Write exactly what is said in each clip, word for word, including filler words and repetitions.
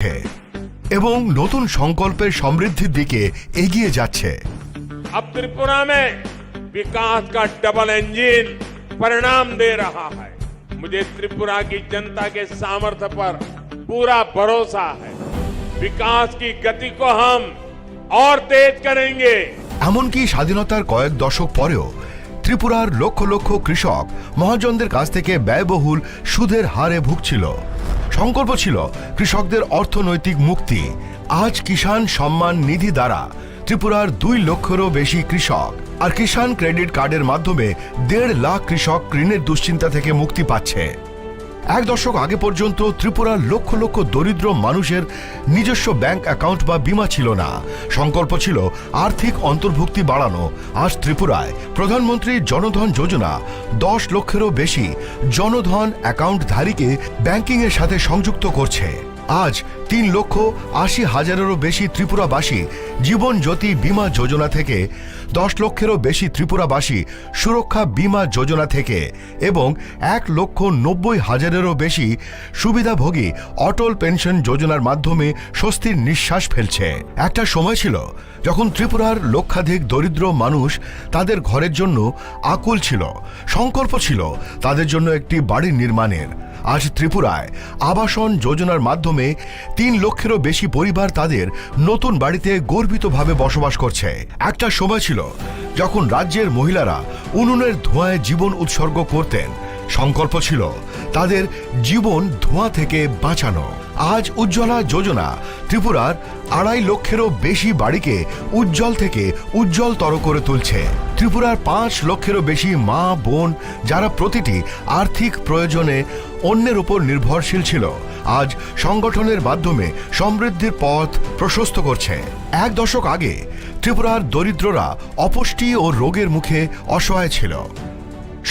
এবং নতুন সংকল্পের সমৃদ্ধির দিকে এগিয়ে যাচ্ছে। अब त्रिपुरा में विकास का डबल इंजन परिणाम दे रहा है। मुझे त्रिपुरा की जनता के सामर्थ्य पर पूरा भरोसा है। विकास की गति को हम और तेज करेंगे। এমনকি স্বাধীনতার কয়েক দশক পরেও ত্রিপুরার লক্ষ লক্ষ কৃষক মহাজনদের কাছ থেকে ব্যয়বহুল সুদের হারে ভুগছিল। সংকল্প ছিল কৃষকদের অর্থনৈতিক মুক্তি। আজ কিষাণ সম্মান নিধি দ্বারা ত্রিপুরার দুই লক্ষেরও বেশি কৃষক আর কিষাণ ক্রেডিট কার্ডের মাধ্যমে দেড় লাখ কৃষক ঋণের দুশ্চিন্তা থেকে মুক্তি পাচ্ছে। এক দশক আগে পর্যন্ত ত্রিপুরার লক্ষ লক্ষ দরিদ্র মানুষের নিজস্ব ব্যাংক অ্যাকাউন্ট বা বীমা ছিল না। সংকল্প ছিল আর্থিক অন্তর্ভুক্তি বাড়ানো। আজ ত্রিপুরায় প্রধানমন্ত্রী জনধন যোজনা দশ লক্ষেরও বেশি জনধন অ্যাকাউন্টধারীকে ব্যাংকিংয়ের সাথে সংযুক্ত করছে। আজ তিন লক্ষ আশি হাজারেরও বেশি ত্রিপুরাবাসী জীবন জ্যোতি বীমা যোজনা থেকে, দশ লক্ষেরও বেশি ত্রিপুরাবাসী সুরক্ষা বীমা যোজনা থেকে এবং এক লক্ষ নব্বই হাজারেরও বেশি সুবিধাভোগী অটল পেনশন যোজনার মাধ্যমে স্বস্তির নিঃশ্বাস ফেলছে। একটা সময় ছিল যখন ত্রিপুরার লক্ষাধিক দরিদ্র মানুষ তাদের ঘরের জন্য আকুল ছিল, সংকল্প ছিল তাদের জন্য একটি বাড়ি নির্মাণের। আজ ত্রিপুরায় আবাসন যোজনার মাধ্যমে তিন লক্ষেরও বেশি পরিবার তাদের নতুন বাড়িতে গর্বিতভাবে বসবাস করছে। একটা সময় ছিল যখন রাজ্যের মহিলারা উনুনের ধোঁয়ায় জীবন উৎসর্গ করতেন। সংকল্প ছিল তাদের জীবন ধোঁয়া থেকে বাঁচানো। আজ উজ্জ্বলা যোজনা ত্রিপুরার আড়াই লক্ষেরও বেশি বাড়িকে উজ্জ্বল থেকে উজ্জ্বলতর করে তুলছে। ত্রিপুরার পাঁচ লক্ষেরও বেশি মা বোন, যারা প্রতিটি আর্থিক প্রয়োজনে অন্যের উপর নির্ভরশীল ছিল, আজ সংগঠনের মাধ্যমে সমৃদ্ধির পথ প্রশস্ত করছে। এক দশক আগে ত্রিপুরার দরিদ্ররা অপুষ্টি ও রোগের মুখে অসহায় ছিল।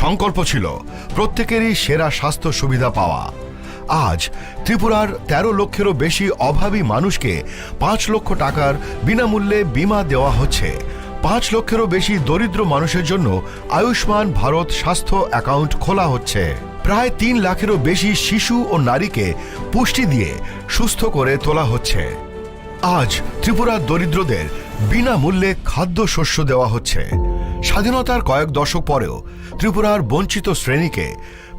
সংকল্প ছিল প্রত্যেকেরই সেরা স্বাস্থ্য সুবিধা পাওয়া। আজ ত্রিপুরার তেরো লক্ষেরও বেশি অভাবী মানুষকে পাঁচ লক্ষ টাকার বিনামূল্যে বীমা দেওয়া হচ্ছে। পাঁচ লক্ষেরও বেশি দরিদ্র মানুষের জন্য আয়ুষ্মান ভারত স্বাস্থ্য অ্যাকাউন্ট খোলা হচ্ছে। প্রায় তিন লাখেরও বেশি শিশু ও নারীকে পুষ্টি দিয়ে সুস্থ করে তোলা হচ্ছে। আজ ত্রিপুরার দরিদ্রদের বিনামূল্যে খাদ্যশস্য দেওয়া হচ্ছে। স্বাধীনতার কয়েক দশক পরেও ত্রিপুরার বঞ্চিত শ্রেণীকে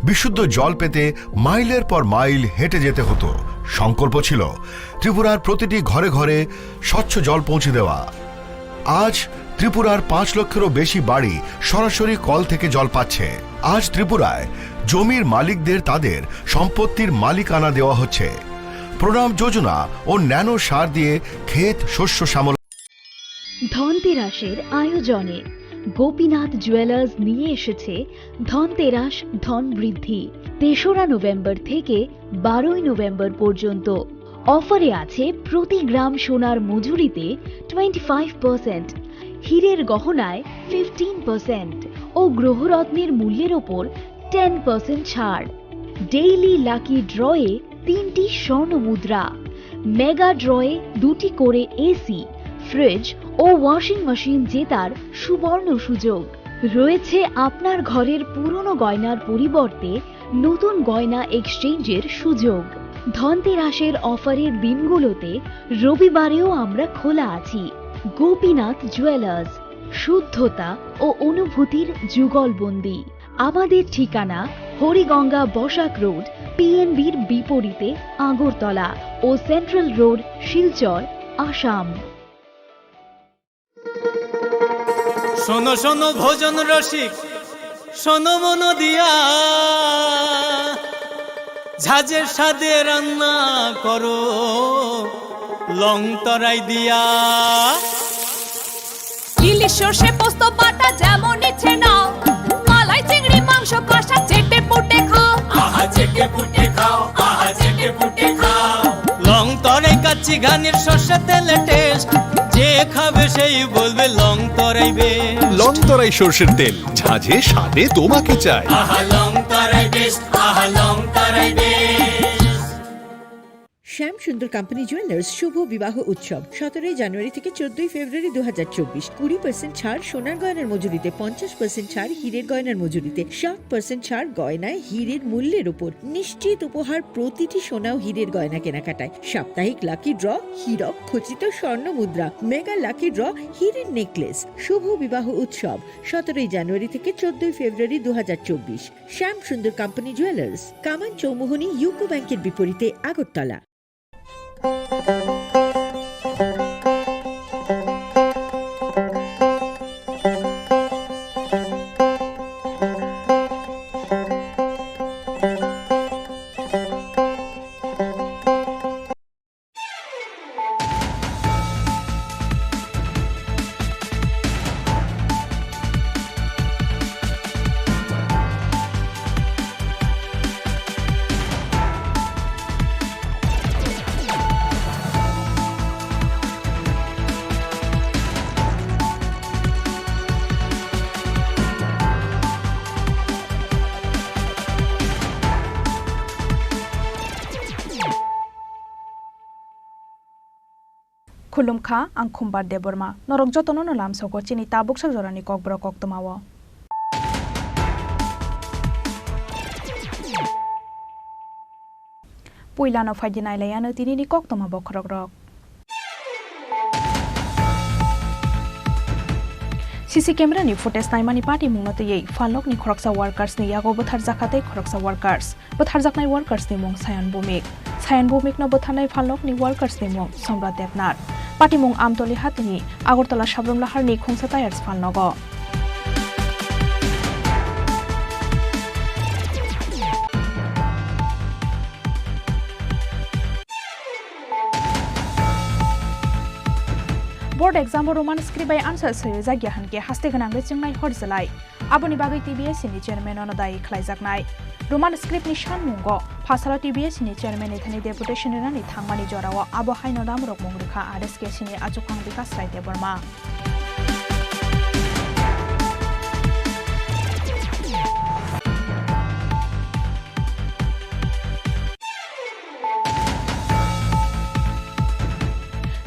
বিশুদ্ধ জল পেতে মাইলের পর মাইল হেঁটে যেতে হতো। সংকল্প ছিল ত্রিপুরার প্রতিটি ঘরে ঘরে স্বচ্ছ জল পৌঁছে দেওয়া। আজ ত্রিপুরার পাঁচ লক্ষেরও বেশি বাড়ি সরাসরি কল থেকে জল পাচ্ছে। আজ ত্রিপুরায় জমির মালিকদের তাদের সম্পত্তির মালিকানা দেওয়া হচ্ছে। প্রণাম যোজনা ও ন্যানো সার দিয়ে ক্ষেত শস্য শ্যামল ধনতেরাসের আয়োজনে গোপীনাথ জুয়েলার্স নিয়ে এসেছে ধনতেরাস ধন বৃদ্ধি। তেসরা নভেম্বর থেকে বারোই নভেম্বর পর্যন্ত অফারে আছে প্রতি গ্রাম সোনার মজুরিতে টোয়েন্টি ফাইভ পার্সেন্ট, হীরের গহনায় ফিফটিন পার্সেন্ট ও গ্রহরত্নের মূল্যের ওপর টেন পার্সেন্ট ছাড়। ডেইলি লাকি ড্রয়ে তিনটি স্বর্ণ মুদ্রা, মেগা ড্রয়ে দুটি করে এসি, ফ্রিজ ও ওয়াশিং মেশিন জেতার সুবর্ণ সুযোগ। রয়েছে আপনার ঘরের পুরনো গয়নার পরিবর্তে নতুন গয়না এক্সচেঞ্জের সুযোগ। ধনতেরাসের অফারের দিনগুলোতে রবিবারেও আমরা খোলা আছি। গোপীনাথ জুয়েলার্স, শুদ্ধতা ও অনুভূতির যুগলবন্দি। আমাদের ঠিকানা হরিগঙ্গা বসাক রোড, পিএনবির বিপরীতে আগরতলা ও সেন্ট্রাল রোড, শিলচর, আসাম। শোনো শোনো ভোজন রসিক, শোনো মন দিয়া, ঝাঁঝের স্বাদে রান্না করো লং তরাই দিয়া। ইলিশ সর্ষে পোস্ত বাটা যেমন ইচ্ছে নাও, মালাই চিংড়ি মাংস কষা চেটে পুটে খাও। আহা চেটে পুটে খাও, আহা চেটে পুটে খাও। লং তরাই কাচ্চি ঘানির সর্ষে তেলে টেস্ট, যে খাবে সেই বলবে লং তরাই বেস্ট। লং তরাই সর্ষের তেল, ঝাঁঝে স্বাদে তোমাকে চাই। আহা লং তরাই বেস্ট, আহা লং তরাই বেস্ট। শ্যাম সুন্দর কোম্পানি জুয়েলার্স শুভ বিবাহ উৎসব সতেরোই জানুয়ারি থেকে চোদ্দই ফেব্রুয়ারি দু হাজার চব্বিশ। কুড়ি পার্সেন্ট ছাড় সোনার গয়নার মজুরিতে, পঞ্চাশ পার্সেন্ট ছাড় হীরের গয়নার মজুরিতে, সাত পার্সেন্ট ছাড় গয়নায় হীরের মূল্যের উপর। নিশ্চিত উপহার প্রতিটি সোনা ও হীরের গয়না কেনাকাটায়। সাপ্তাহিক লাকি ড্র, হীরক খচিত স্বর্ণ মুদ্রা, মেগা লাকি ড্র, হীরের নেকলেস। শুভ বিবাহ উৎসব সতেরোই জানুয়ারি থেকে চোদ্দই ফেব্রুয়ারি দু হাজার চব্বিশ। শ্যাম সুন্দর কোম্পানি জুয়েলার্স, কামান চৌমুহনী ইউকো ব্যাংকের বিপরীতে Agartala. Khulumkha, ang Khumbar Debbarma. Norok jotono no lamsogo chini tabuk sak jorani kokborok koktwmao. Puilano phaidi nailaiano tinini koktwma bokhorokrok. C C camera ni footage naimani patimungno twiwi phalnokni khoroksa workers ni yago bwtharjakha tei khoroksa workers. Bwtharjaknai workers ni mung Sayan Bhumik. Sayan Bhumik no bwtharnai phalnokni workers ni mung Somrat Debnath. Patimung Amtoli hatini Agartala Sabrum Lahar ni Khungsa Tyres phalnogo. Board exam o Roman script bai answer swiwi jakya hinkhe haste gwnangwi chwngnai hor jwlai. Aboni bagwi T B S C ni chairman ono dayi khlaijaknai. Roman script ni sanmungo phasalo T B S C ni chairman ni thani deputation rinani thangmani jorao abo haino damrok mung rwkha R S K C ni achukhang Bikas Rai Debbarma.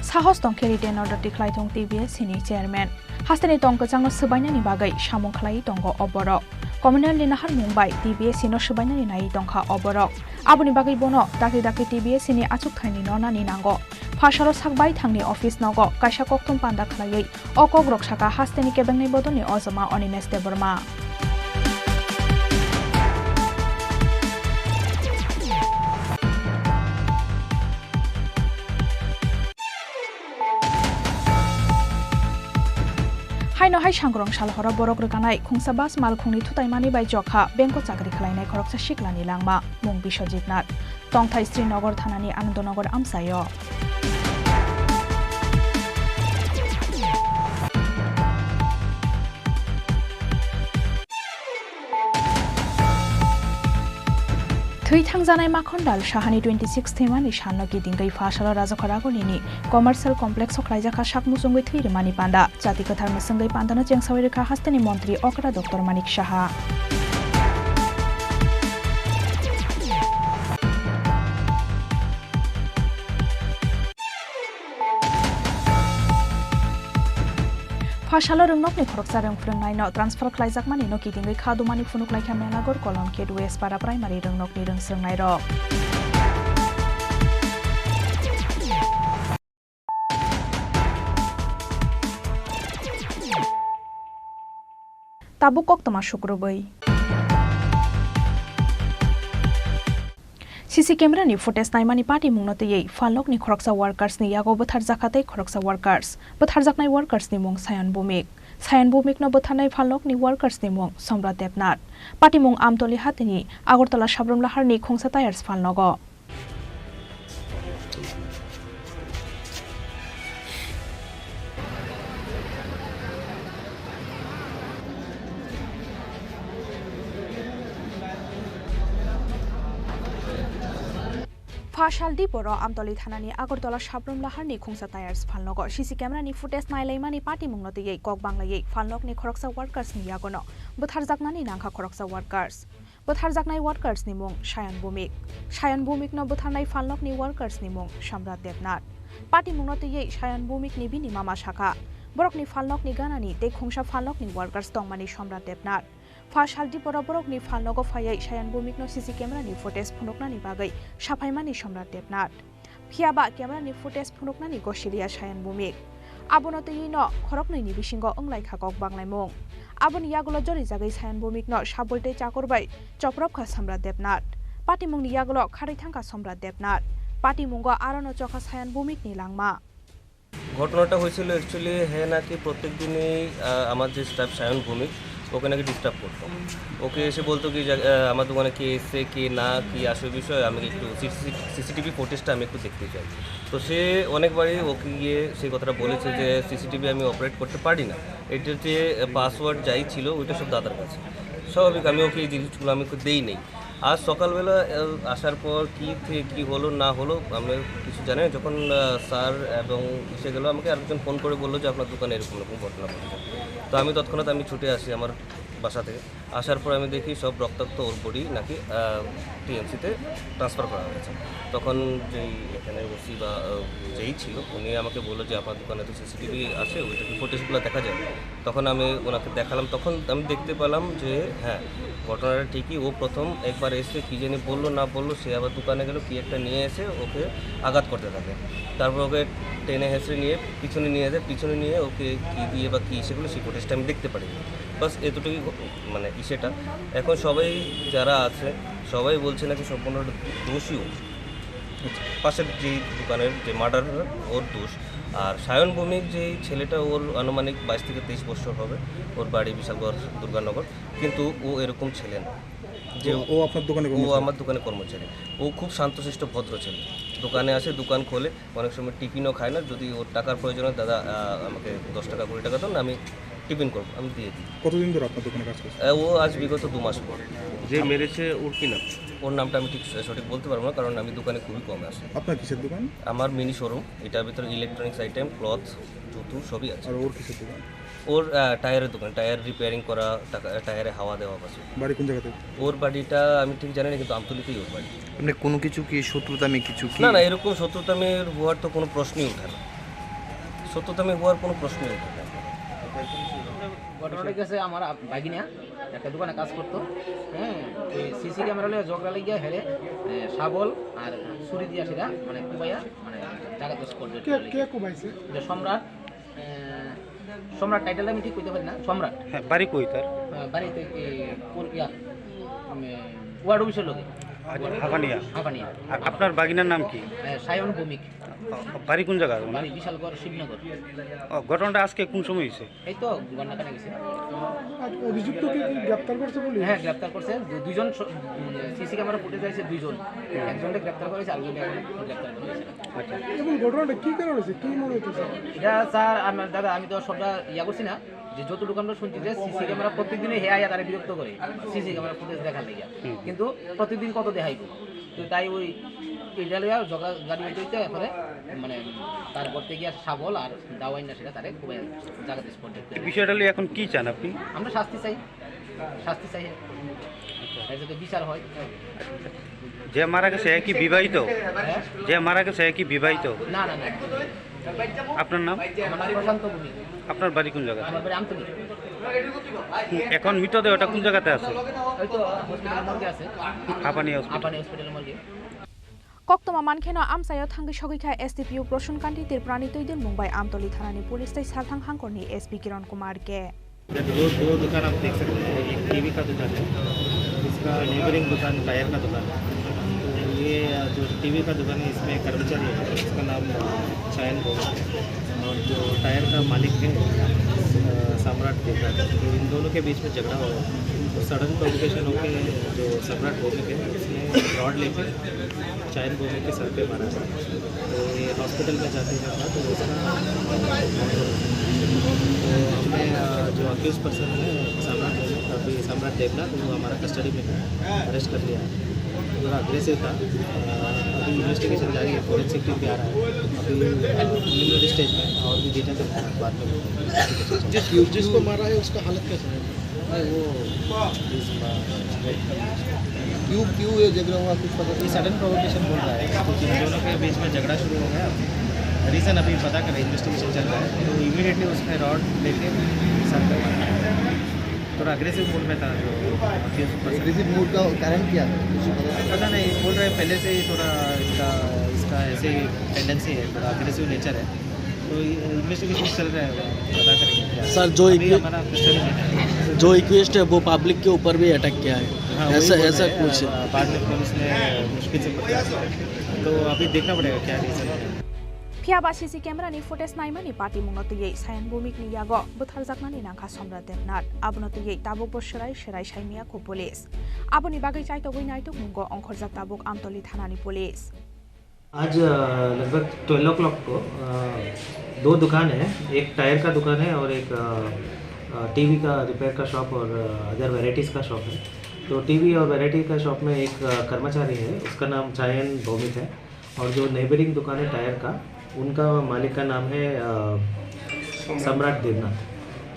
Sahos tongkhe written order tikhlai thung T B S C ni chairman. Hasteni tong kwchangno swbainani bagwi samung khlaiwi tongo o borok. Communal ni naharmung bai T B S C no swbainani naiwi tongkha o borok. Aboni bagwi bono dakti dakti T B S C ni achukthai ni nornani nango. Phasalo sak baithangni office nogo kaisa kokthum panda khlaiwi o kokrok saka hasteni kebengnai bodolni ojoma Animesh Debbarma. Haino hai sangrong salhoro borok rwkanai khungsa bus malkhungni thutaimani bai jokha bank o chakri khlainai khoroksa siklani langma mung Biswajit Nath. Tongthai Srinagar thanani Anandonagar amchaio. Thwi thangjanai Makhondal Sahani twenty six thwimani salno kitingwi phasalo Rajakhor Agulini Commercial Complex o khlaijak kha sak muchungwi thwi rwmani panda. Chati kwthar mwswngwi pandano chengsawi rwkha hasteni montri okra Doctor Manik Saha. Phasalo rwngnokni khoroksa rwng phrwngnaino transfer khlaijakmani no kitingwi kha dumani phunuk laikha Menagar Kolom Kid West Para Primary rwngnokni rwng swrwngnairok. Tabuk koktwma sukrubwi. C C camera ni footage naimani patimungno twiwi phalnokni khoroksa workers ni yago bwtharjakha tei khoroksa workers. Bwtharjaknai workers ni mung Sayan Bhumik. Sayan Bhumik no bwtharnai phalnokni workers ni mung Somrat Debnath. Patimung Amtoli hatini Agartala Sabrum Lahar ni Khungsa Tyres phalnogo. Phasal diporo Amtoli thanani Agartala Sabrum Laharni Khungsa Tyres phalnogo C C camera ni footage nailaimani patimungno twiwi kok banglaiwi phalnokni khoroksa workers ni yagono bwtharjaknani nangkha khoroksa workers. Bwtharjaknai workers ni mung Sayan Bhumik. Sayan Bhumik no bwtharnai phalnok ni workers ni mung Samrat Debnath. Patimung no twiwi Sayan Bhumik ni bini mama sakha, borok ni phalnok ni gana ni tei khungsa phalnok ni workers tongmani Samrat Debnath. Pha sal diporo borok ni phalnogo phaiwi Sayan Bhumik no C C camera ni footage phunuknani bagwi saphaimani Samrat Debnath. Phiya ba camera ni footage phunuknani gosiliya Sayan Bhumik. Abono twiwi no khoroknwi ni bisingo wnglaikha kok banglaimung. Aboni yagulo jorijagwi Sayan Bhumik no sabul tei chakur bai chopropkha Samrat Debnath. Patimung ni yagulo kharwi thangkha Samrat Debnath. Patimungo aro no chokha Sayan Bhumik ni langma. ঘটনাটা হয়েছিল অ্যাকচুয়ালি, হ্যাঁ নাকি প্রত্যেক দিনই আহ, আমার যে স্টাফ সায়ন ভৌমিক, ওকে নাকি ডিস্টার্ব করতো। ওকে এসে বলতো কি যে, আহ, আমার দোকানে কে এসছে, কে না, কি আসল বিষয়, আমি একটু সিসিটিভি ফুটেজটা আমি একটু দেখতে চাই। তো সে অনেকবারই ওকে গিয়ে সেই কথাটা বলেছে যে সিসিটিভি আমি অপারেট করতে পারি না, এটার যে পাসওয়ার্ড যাই ছিল ওইটা সব দাদার কাছে। স্বাভাবিক, আমি ওকে এই জিনিসগুলো আমি ওকে দেই নেই। আজ সকালবেলা আহ, আসার পর কি থেকে কি হলো না হলো আমরা কিছু জানি না। যখন আহ, স্যার এবং এসে গেল, আমাকে আরেকজন ফোন করে বললো যে আপনার দোকানে এরকম এরকম ঘটনা ঘটেছে। তো আমি তৎক্ষণাৎ আমি ছুটে আসি আমার বাসা থেকে। আসার পর আমি দেখি সব রক্তাক্ত ওর বডি নাকি টিএমসিতে ট্রান্সফার করা হয়েছে। তখন যেই এখানে ওসি বা আহ, যেই ছিল, উনি আমাকে বললো যে আপনার দোকানে তো সিসিটিভি আছে, ওইটা কি ফুটেজগুলো দেখা যাবে? তখন আমি ওনাকে দেখালাম, তখন আমি দেখতে পেলাম যে হ্যাঁ, ঘটনাটা ঠিকই। ও প্রথম একবার এসে কী জানি বললো না বললো, সে আবার দোকানে গেল, কী একটা নিয়ে এসে ওকে আঘাত করতে থাকে। তারপর ওকে টেনে হেঁচড়ে নিয়ে পিছনে নিয়ে যায়, পিছনে নিয়ে ওকে কী দিয়ে বা কী সেগুলো, সেই ফুটেজটা আমি দেখতে পারিনি। বাস এতটুকুই ঘ- মানে ইসেটা। এখন সবাই যারা আছে, সবাই বলছে নাকি সম্পূর্ণ দোষীও পাশের যে দোকানের যে মার্ডার, ওর দোষ। আর সায়ন ভৌমিক যে ছেলেটা, ওর আনুমানিক বাইশ থেকে তেইশ বছর হবে। ওর বাড়ি বিশালগড় দুর্গানগর, কিন্তু ও এরকম ছেলে না। যে ও ও আপনার দোকানে ও কর্মচারী? আমার দোকানে কর্মচারী। ও খুব শান্তশিষ্ট ভদ্র ছেলে। দোকানে আসে, দোকান খোলে, অনেক সময় টিফিনও খায় না। যদি ওর টাকার প্রয়োজন হয়, "দাদা, আহ, আমাকে দশ টাকা, কুড়ি টাকা দেন, আমি টিফিন করবো, আমি দিয়ে দিই।" কতদিন ধরে আপনার দোকানে কাজ করছে? আহ, ও আজ বিগত দু মাস পর। যে মেরেছে ওর কি নাম? ওর নামটা আমি ঠিক সঠিক বলতে পারবো না, কারণ আমি দোকানে খুবই কম আসি। আপনার কিসের দোকান? আমার মিনি শোরুম, এটার ভিতরে ইলেকট্রনিক্স আইটেম, ক্লথ, জুতো সবই আছে। আর ওর কিসের দোকান? ওর আহ, টায়ারের দোকান, টায়ার রিপেয়ারিং করা, টাকা- টায়ারে হাওয়া দেওয়া বাস। বাড়ি কোন জায়গাতে? ওর বাড়িটা আমি ঠিক জানি না, কিন্তু আমতলিতেই ওর বাড়ি। এমনি কোনো কিছু কি শত্রুতা আমি কিছু কি? না, না, এরকম শত্রুতা আমি হওয়ার তো কোনো প্রশ্নই ওঠে না। শত্রুতা আমি হওয়ার কোনো প্রশ্নই ওঠে না। ঘটনাটা গেছে আমার আপ- ভাগিনা একটা দোকানে কাজ করতো। হ্যাঁ, ওই সিসি ক্যামেরা লইয়া ঝগড়া লাগিয়া হেরে, এ, শাবল আর ছুরি দিয়া সেটা মানে কুবাইয়া মানে জায়গাতে স্পট ডেড কে করে কে লেগেছে। কুবাইছে? যে সম্রাট, এ, সম্রাট টাইটেলটা আমি ঠিক কইতে পারি না, সম্রাট। হ্যাঁ, বাড়ি কই তার? আহ, বাড়িতে কি কোন ইয়া, মানে, ওয়ার্ড অফিসের লগে। আচ্ছা, হাফানিয়া। হাফানিয়া। আর আপনার বাগিনার নাম কি? আহ, সায়ন ভৌমিক। ও, বাড়ি কোন জায়গা ওনার? বাড়ি বিশালগড়, শিবনগর। ও, ঘটনাটা আজকে কোন সময় হয়েছে? এই তো ঘন্টা খানেক হয়েছে। আর অভিযুক্তকে কি গ্রেপ্তার করছে পুলিশ? হ্যাঁ, গ্রেপ্তার করছে। দু-, দুইজন স-, উম, সিসি ক্যামেরা ফুটেজ আছে দুইজন। একজনকে গ্রেপ্তার করেছে, আরেকজনকে এখন গ্রেপ্তার করা হয়েছে না। আচ্ছা। এবং ঘটনাটা কি কারণে হয়েছে? কি মনে হইতেছে? এটা স্যার, আমার দাদা, আমি তো সবটা ইয়া করছি না, যে যতটুকু আমরা শুনছি যে সিসি ক্যামেরা প্রত্যেকদিনই হে আয়া তারা বিরক্ত করে সিসি ক্যামেরা ফুটেজ দেখার লেগে। হুম। কিন্তু প্রত্যেকদিন কত দেখাইবো? তো তাই ওই এটা লইয়া ঝগড়া গাড়ি হইতে হইতে এরপরে মানে তার ঘর থেকে গিয়া শাবল আর দাওয়াই না সেটা তারে খুবই জায়গাতে স্পট ডেড করে। এই বিষয়টা নিয়ে এখন কি চান আপনি? আমরা শাস্তি চাই, শাস্তি চাই। এর যাতে বিচার হয়। যে মারা গেছে, এ কি বিবাহিত? হ্যাঁ? যে মারা গেছে, এ কি বিবাহিত? না, না, না। আপনার নাম? আমার নাম প্রশান্ত ভৌমিক। আপনার বাড়ি কোন জায়গাতে? আমার বাড়ি আমতলী। এখন মৃতদেহটা কোন জায়গাতে আছে? ওই তো হসপিটাল মর্গে আছে। হাপানি হসপিটাল। হাপানি হসপিটাল মর্গে। Koktwma mankheno amchaio thangwi sogwi kha S D P O Prosun Kanti Tripurani twi dulmung bai Amtoli thanani police tei salthang hangkorni S P Kiran Kumar K. इधर दो, दो दुकान आप देख सकते हैं, एक टीवी का दुकान है, इसका नेबरिंग दुकान टायर का दुकान है। तो ये जो टीवी का दुकान है, इसमें कर्मचारी है, इसका नाम सायन भौमिक है, और जो टायर का मालिक है, अ, सम्राट देवनाथ। तो इन दोनों के बीच में झगड़ा हुआ। तो सडन प्रोवोकेशन होके जो सम्राट भौमिक है, उसने रॉड लेके सायन भौमिक के सर पे मारा है। तो ये हॉस्पिटल में जाते हुए था, तो उसका, तो हमने, अ, जो अक्यूज पर्सन है, सम्राट, अभी सम्राट देवनाथ, वो हमारा कस्टडी में है, अरेस्ट कर लिया है। थोड़ा अग्रेसिव था। अ, अभी इन्वेस्टिगेशन जारी है, फॉरेंसिक टीम भी आ रहा है। अभी, अ, प्रिलिमिनरी स्टेज में, और भी डिटेल बाद में। जिस, जिसको मारा है, उसका हालत कैसा है? क्यों क्यों ये झगड़ा हुआ, कुछ पता? ये सडन प्रोवोकेशन बोल रहा है, तो इन दोनों के बीच में झगड़ा शुरू हो गया। रीज़न अभी पता कर रहे, इन्वेस्टिगेशन चल रहा है। तो इमीडिएटली उसने रॉड लेके सर पे मारा। थोड़ा अग्रेसिव मूड में था जो अक्यूज पर्सन। एग्रेसिव मूड का कारण क्या है, कुछ पता? पता नहीं, बोल रहे हैं पहले से ही थोड़ा इसका इसका ऐसे ही टेंडेंसी है, थोड़ा अग्रेसिव नेचर है। तो इन्वेस्टिगेशन चल रहा है, पता करेंगे क्या। सर, जो अभी इक्वी- हमारा कस्टडी में है। जो इक्विस्ट है, वो पब्लिक के ऊपर भी अटैक किया है। हाँ, वही ऐसा बोल ऐसा रहे हैं, कुछ। आ, बाद में पुलिस ने मुश्किल से पकड़ा। तो अभी देखना पड़ेगा क्या रीज़न है। Phiya ba C C camera ni footage naimani patimungno twiwi Sayan Bhowmik ni yago bwtharjaknani nangkha Somrat Debnath. Abono twiwi tabukbo swrai swrai saimiyakho police. Aboni bagwi chaitogwi naitukmungo ongkhorjak tabuk Amtoli thanani police. आज अ, लगभग twelve O clock को अ, दो दुकान है। एक टायर का दुकान है और एक टीवी का रिपेयर का शॉप और अदर वैरायटीज का शॉप है। तो टीवी और वैरायटी का शॉप में एक अ, कर्मचारी है, उसका नाम चायन भौमिक है। और जो नेबरिंग दुकान है टायर का, उनका मालिक का नाम है अ, सम्राट देवनाथ।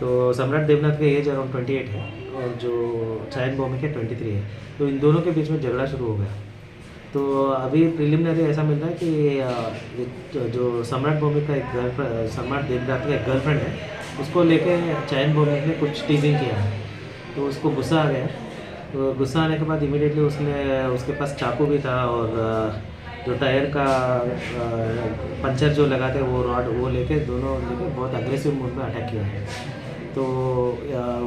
तो सम्राट देवनाथ का एज अराउंड ट्वेंटी एट है और जो चायन भौमिक है, ट्वेंटी थ्री है। तो इन दोनों के बीच में झगड़ा शुरू हो गया। तो अभी प्रिलिमिनरी ऐसा मिल रहा है कि अ, ये जो, जो सम्राट भौमिक का एक गर्लफ्रेंड, सम्राट देवनाथ का एक गर्लफ्रेंड है, उसको लेके चायन भौमिक ने कुछ टीजिंग किया है। तो उसको गुस्सा आ गया। तो गुस्सा आने के बाद इमीडिएटली उसने, उसके पास चाकू भी था और अ, जो टायर का अ, पंचर जो लगाते हैं, वो रॉड, वो लेके, दोनों लेके बहुत अग्रेसिव मूड में अटैक किया है। तो अ,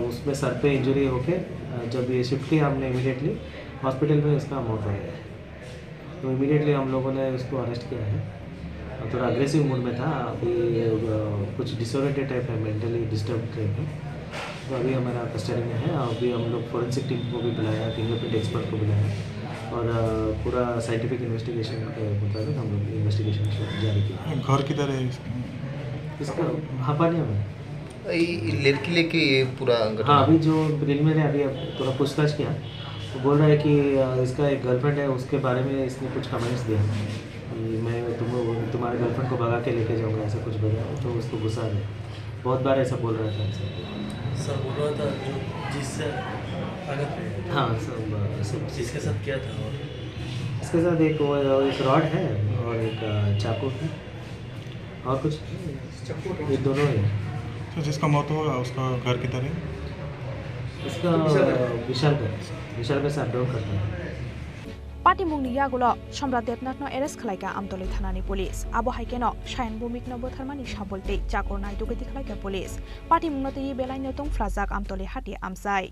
उसमें सर पे इंजरी होके अ, जब ये शिफ्ट किया हमने इमीडिएटली हॉस्पिटल में, उसका मौत हो गया है। तो इमीडिएटली हम लोगों ने उसको अरेस्ट किया है। और थोड़ा अग्रेसिव मूड में था, अभी अ, कुछ डिसओरिएंटेड टाइप है, मेंटली डिस्टर्ब टाइप है। तो अभी हमारा कस्टडी में है। अभी हम लोग फॉरेंसिक टीम को भी बुलाया, फिंगरप्रिंट एक्सपर्ट को बुलाया और अ, पूरा साइंटिफिक इन्वेस्टिगेशन के मुताबिक हम लोग इन्वेस्टिगेशन जारी किया। घर किधर है इसका? इसका हापानिया में। ये लड़की लेके ये पूरा घटना? हाँ, अभी जो प्रिलिमिनरी अभी अब थोड़ा पूछताछ किया, तो बोल रहा है कि अ, इसका एक गर्लफ्रेंड है, उसके बारे में इसने कुछ कमेंट्स दिया कि मैं तुम तुम्हारे गर्लफ्रेंड को भगा के लेके जाऊंगा, ऐसा कुछ बोला, तो उसको गुस्सा आ गया। बहुत बार ऐसा बोल रहा था ऐसे। सर बोल रहा था जो जिससे आघात हुआ। हाँ, सब, सब जिसके साथ क्या था? और इसके साथ एक वो, एक रॉड है और एक अ, चाकू है। और कुछ? ये दोनों ही है। तो जिसका मौत हुआ, उसका घर किधर है? उसका विशालगढ़, विशालगढ़ से अप डाउन करता है। Patimungni yagulo Somrat Debnathno arrest khlaikha Amtoli thanani police. Abo hai kheno Sayan Bhowmikno bwtharmani sabul tei chakor naitugwi tikhlaikha police. Patimungno twiwi belaino tongphrajak Amtoli hati amchai.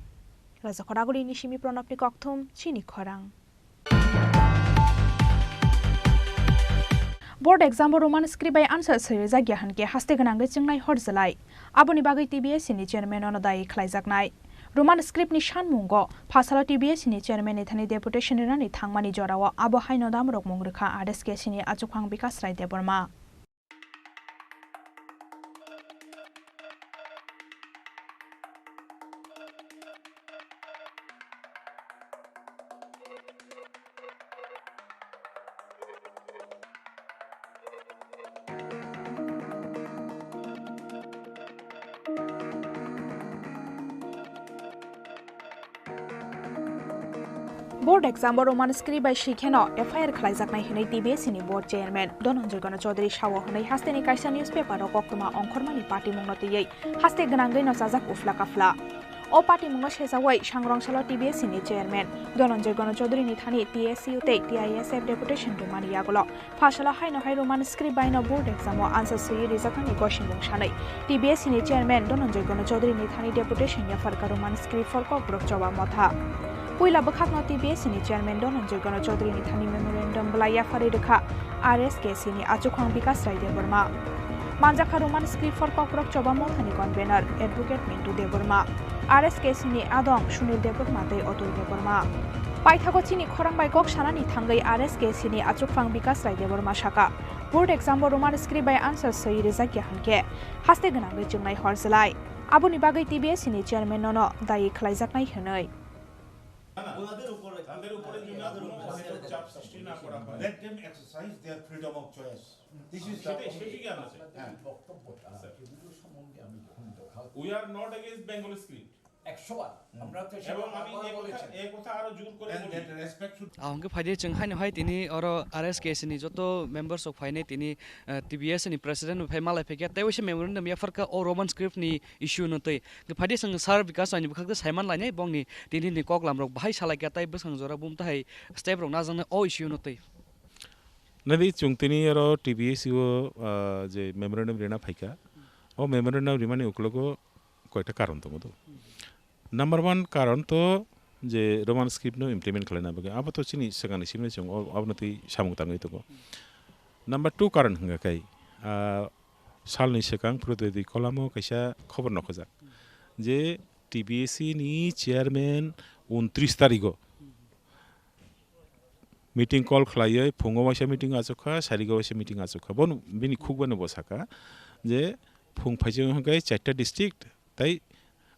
Rajakhor Agulini simi Pranabni kokthum, chini khorang. Board exam o Roman script bai answer swirijak ya hwnkhe haste gwnangwi chwngnai hor jwlai. Aboni bagwi T B S C ni chairman no dayi khlaijaknai. Roman script ni sanmungo phasalo T B S C ni chairman ni thani deputation rinani thangmani jorao abo haino damrokmung rwkha R S K C ni achukphang Bikash Rai Debbarma. Board exam o Roman script bai sikheno F I R khlaijaknai hwnwi T B S C ni board chairman Dhananjoy Gana Chaudhary sao hwnwi hasteni kaisa newspaper o koktwma ongkhormani patimungno twiwi haste gwnangwi no chajak uphla kaphla. O patimungno sejawi sangrong salo T B S C ni chairman Dhananjoy Gana Chaudhary ni thani T S U tei T I S F deputation rwmani yagulo Phasalo haino hai Roman script bai no board exam o answer swiwi rijaknani gosimung sanwi T B S C ni chairman Dhananjoy Gana Chaudhary ni thani deputation yapharkha Roman script pholkok borok Choba Motha. Puila bwkhakno T B S C ni chairman Dhananjoy Gana Chaudhary ni thani memorandum bwlai yapharwi rwkha R S K C ni achukphang Bikash Rai Debbarma. Manjakha Roman script pholkok borok Choba Motha ni convener Advocate Mintu Debbarma. R S K C ni adong Sunil Debbarma tei Atul Debbarma. Paithago chini khorang bai kok sanani thangwi R S K C ni achukphang Bikash Rai Debbarma saka, board exam o Roman script bai answer swi rijak ya hwnkhe haste gwnangwi chwngnai hor jwlai. Aboni bagwi T B S C ni chairman nono dayi khlaijaknai hwnwi. তাদের উপরে, তাদের উপরে যেন কোনো ধরনের চাপ সৃষ্টি না করা হয়। Let them exercise their freedom of choice. This is সেটাই, সেটাই কি আমরা চাই। হ্যাঁ। বক্তব্যটা, স্যার। এগুলো সম্বন্ধে আমি যখন যথাযথ We are not against Bengali script. একশো বার। আমরা তো সেটা এবং আমি বারবার এ কথা, বলেছি। এ কথা আরো জোর করে বলি। Ahongke phaidi chwng haino hai tini oro R S K S ni joto members rok phainai tini, eh, T B S ni president phai malai phaikha tei waisa memorandum yapharkha o Roman script ni issue no twi. Hwnkhe phaidi chwng sir Bikas Roy ni bwkhak tei saiman lainai bongni tini ni koklam rok bahai salaikha tei bwsang jora bum tahai step rok najaknai o issue no twi. Nadi chwng tini oro T B S o, ah, je memorandum rina phaikha. O memorandum rimani ukologo koita karon tongo do. Number one karon to je Roman script no implement khlaina bagwi. Abo to chini swkangni simi chwng o-, abono twi samung tangwi tongo. Number two karon hwnkha khe, ah, salni swkang Prodyogi Kolamo kaisa khobor nokhojak je T B S ni chairman untris tarigo meeting call khlaiwi phungo waisa meeting achukha, sarigo waisa meeting achukha. Bono bini khukbano bo saka je phung phaising hwnkhe charta district tai,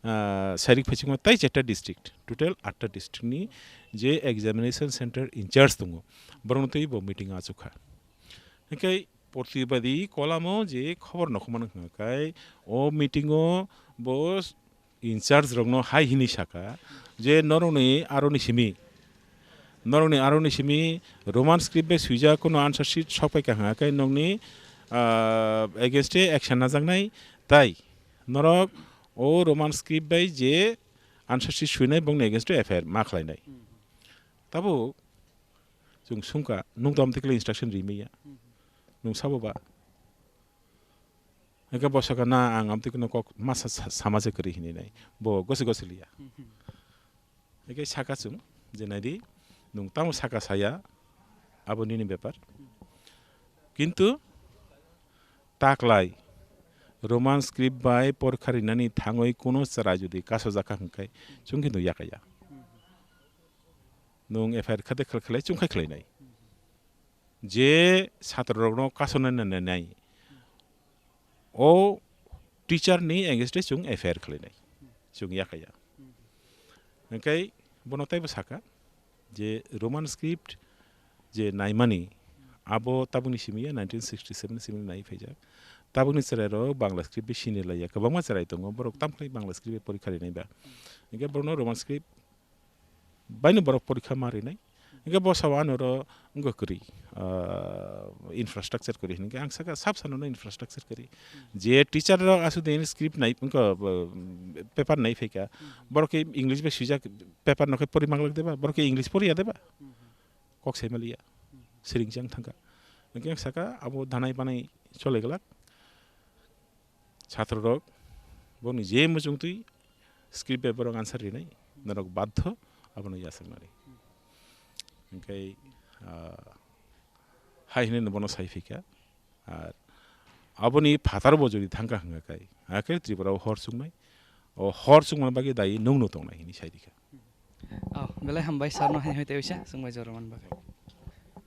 ah, sarik phaisingma tai charta district, total atta district ni je examination center in charge tongo, borokno twi bo meeting achukha. Hwnkhe Prodyogi Kolamo je khobor nokhormani hwnkha khe o meeting o bo in charge rokno hai hwnwi saka je norokni aroni simi, norokni aroni simi Roman script bai swijak kono answer sheet sok paikha hwnkha khe nokni, ah, against o action najaknai, tai norok o Roman script bai je answer sheet swinai bongni against o F I R ma khlainai. Tabuk chwng swngkha, "Nwng tamo twi khlai instruction rimaya? Nwng sabo ba?" Hwnkhe bo sakha, "Na, ang amtwi kheno kok ma sa-, sa-, sama se kwrwi," hinwi nai. Bo gosi gosi liya. Hwnkhe sakha chwng je, "Naidi, nwng tamo sakha saya, abo nini bepar. Kintu taklai Roman script bai porikha rinani thangwi kuno chwrai jodi kasojakha hwnkhe chwng khe nw yakaya." Nwng F I R kha de khlai khlai chwng khai khlainai. Je chhatrorokno kasonai nai nai, o teacher ni against o chwng F I R khlainai, chwng yakaya. Hwnkhe bono teibo sakha je Roman script je naimani abo tabukni simi ya nineteen sixty seven simi nai phaijak. Tabukni chwrairok Bangla script bai sini laiya, kwbangma chwrai tongo, borok tamo khlai Bangla script bai porikha rinai ba. Hwnkhe borokno Roman script baino borok porikha ma rinai. Hwnkhe bo sao ano oro wngkha kwrwi, ah, infrastructure kwrwi hwnwi khe ang sakha sab sano no infrastructure kwrwi. Je teacher rok aswk din script nai wngkha, ah, paper nai phaikha, borok khe English bai swijak paper no khe pori manglak deba, borok khe English poriya deba? Kok sai maliya, siring chang thangkha. Hwnkhe ang sakha abo danai banai chole glak. Chhatrorok boni je muchungtwi script bai borok answer rinai, norok badho abono yachaknani. Hwnkhe, ah, hai hwnwi bono sai phikha. Ar aboni phatar bo jodi thangkha hwnkha khe, hakhe Tripura o hor chuknai. O hor chukmani bagwi dayi nwngno tongnai hwnwi sai rikha. Oh, belai hambai sir no hai hai tei uisa chwngbai jora man bagwi.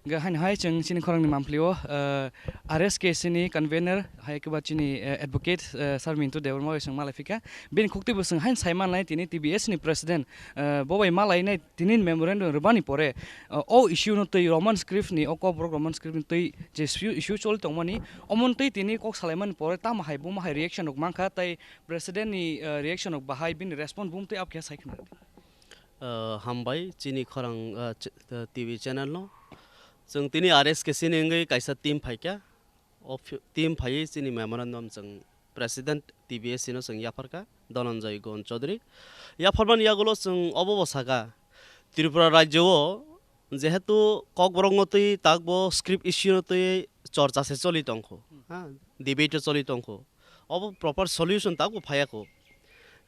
Ga haino hai chwng chini khorang ni mampli o, eh, R S K C ni convener hai khe ba chini, eh, advocate, eh, sir Mintu Debbarma bai chwng malai phika. Bini khukti bo chwng haino sai manlai tini T B S ni president, eh, bo bai malai nai tini memorandum rwbani pore, eh, o issue no twi Roman script ni, o Kokborok Roman script ni twi je issue, issue choli tongmani, omo twi tini kok salaimani pore tamo hai buma hai reaction rok mankha tei president ni, eh, reaction rok bahai bini response bumtwi abkhe sai khna. Ah, hambai chini khorang, ah, ch-, ah, T V channel no. Chwng tini R S K C ni wngwi kaisa team phaikha. O phi-, team phaiwi chini memorandum chwng president T B S C no chwng yapharkha, Dhananjay Gon Chaudhary. Yapharmani yagulo chwng obo bo sakha, Tripura rajyo o jehetu Kokborok no twi takbo script issue no twi chorcha se choli tongkho, ha, debate o choli tongkho. Obo proper solution takbo phaiya kho.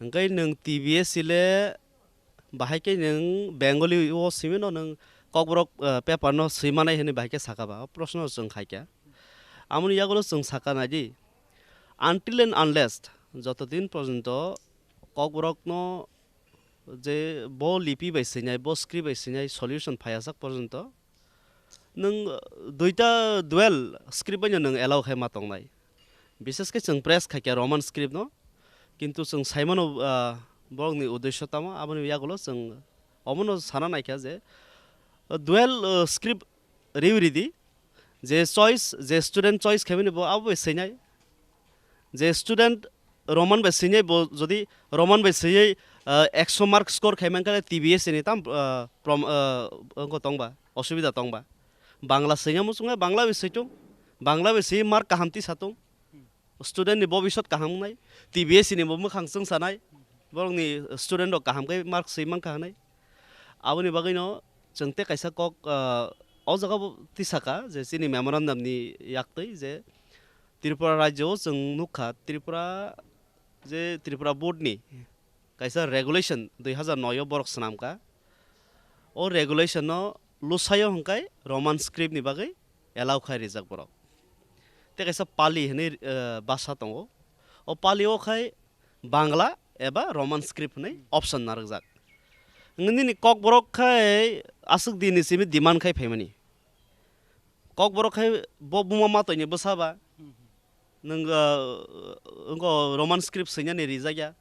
Hwnkhe nwng T B S C le bahai khe nwng Bengali o simi no nwng Kokborok, eh, paper no swi manai hwnwi bahai khe sakha ba? O proshno chwng khaikha. Amoni yagulo chwng sakha naidi, until and unless joto din porjonto Kokborok no je bo lipi bai swinai, bo script bai swinai solution phaiya sak porjonto, nwng, uh, duita dual script bai no nwng allow khai ma tongnai. Bishes khe chwng press khaikha Roman script no, kintu chwng saimano, uh, borokni uddesho tamo, aboni yagulo chwng omono sana naikha je, uh, dual, uh, script riwi ridi, je choice, je student choice khaimani bo abo bai swinai. Je student Roman bai swinai bo jodi Roman bai swiwi Ah, ekso mark score khai mankha le T B S ni tam, ah, prom-, ah, wngkha tongba, osubida tongba. Bangla swiya muchungnai, Bangla bai switung, Bangla bai swi mark kaham tisa tung. Student ni bobiswt kaham wngnai, T B S ni bo mwkhang chwngsanai, borokni student rok kaham khe mark swi mankha hwnwi. Aboni bagwino chwng tei kaisa kok, ah, o jaga bo tisaka je chini memorandum ni yaktwi je Tripura rajyo o chwng nukha Tripura je Tripura board ni kaisa regulation dui hazar noi o borok swnamkha. O regulation no lusaio hwnkhai Roman script ni bagwi allow khai rijak borok. Tei kaisa Pali hwnwi, eh, basa tongo. O Pali o khai Bangla eba Roman script hwnwi option narwkjak. Nini kokborok khai aswk din ni simi demand khai phaimani. Kokborok khai bo buma matwini bwsa ba. Nwng, ah, wngkha Roman script swinani rijak ya.